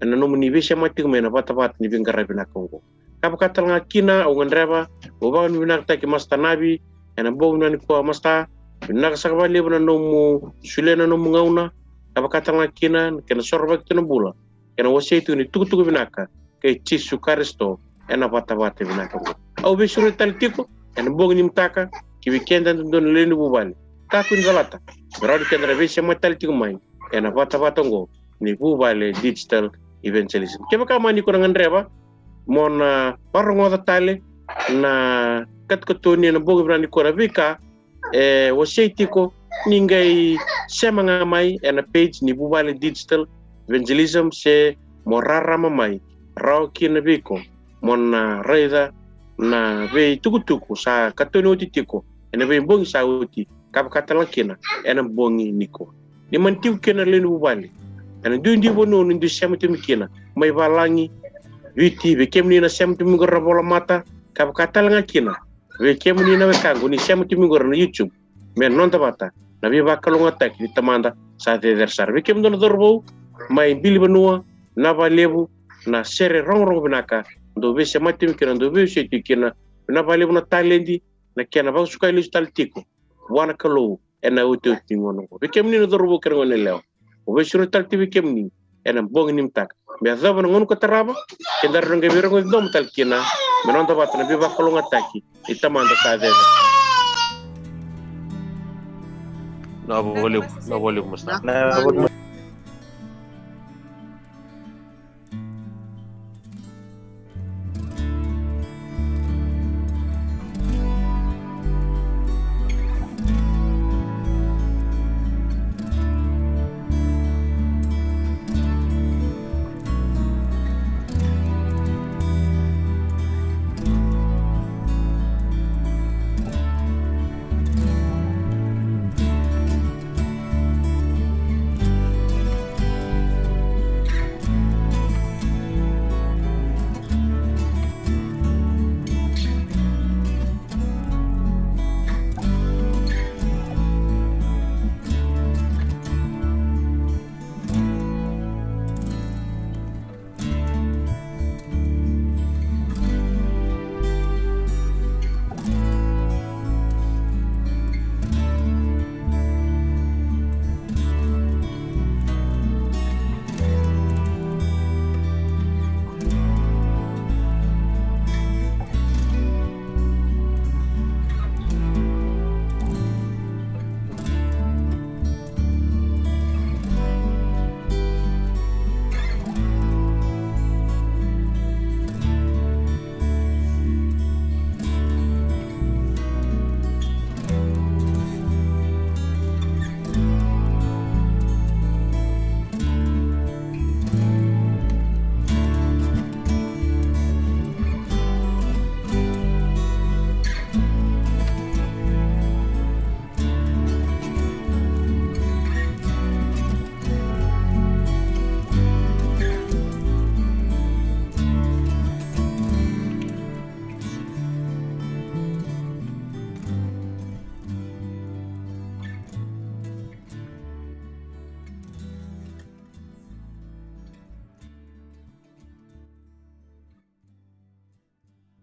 ena nomuni veisemati tiko mai na vatavata ni veiqaravi vinaka oqo. Ka vaka tale ga kina au gadreva meu vakavinavinakataki Masta Navi ena bogi vinaka nikua. Masta, vinaka saka vakalevu na nomu solia na nomu gauna. Ka vaka tale ga kina na kena sorovaki tu na bula, kena wasei tu ni tukutuku vinaka kei Jisu Karisito ena vatavata vinaka oqo. Au veisureti tale tiko ena bogi ni mataka ki vei keda duadua na lewe ni vuvale. Kakua ni calata, me rawa ni keda na veisemati tale tiko mai ena vatavata oqo ni Vuvale Digital Evangelism. Kevaka mani ko na gadreva mo na vakarogoca tale na katukatuni ena bogi vinaka nikua, na veika e wasei tiko, ni qai sema ga mai ena page ni Vuvale Digital Evangelism se mo rarama mai rawa kina vei iko mo na raica na veitukutuku sa katoni oti tiko ena veibogi sa oti, ka vaka tale ga kina ena bogi nikua. Ni mani tiko kina na lewe ni vuvale ena duidui vanua o ni dui sema timi kina, mai valagi, Viti, vei kemuni na sema timi qori na volamata, ka vaka tale ga kina vei kemuni na wekaqu ni sema timi qori na YouTube, me noda vata na veivakalougatataki ni Tamada sa cecere sara. Vei kemudou na cauravou mai Bilivanua, vinaka vakalevu na sere rogorogo vinaka dou veisemati timi kina, dou veiwasei tiko kina. Vinaka vakalevu na taledi, na kena vakasukai lesu tale tiko vua na Kalou ena iotioti ni gauna oqo. Vei kemuni na cauravou kei na goneyalewa, au veisureti tale tiko vei kemuni ena bogi ni mataka. Me yacova na gauna ka tarava, kedaru na qai veirogoci domo tale kina me noda vata na veivakalougatataki ni Tamada sa cecere. Na vakalevu, na vakalevu, Masta. Na vakalevu,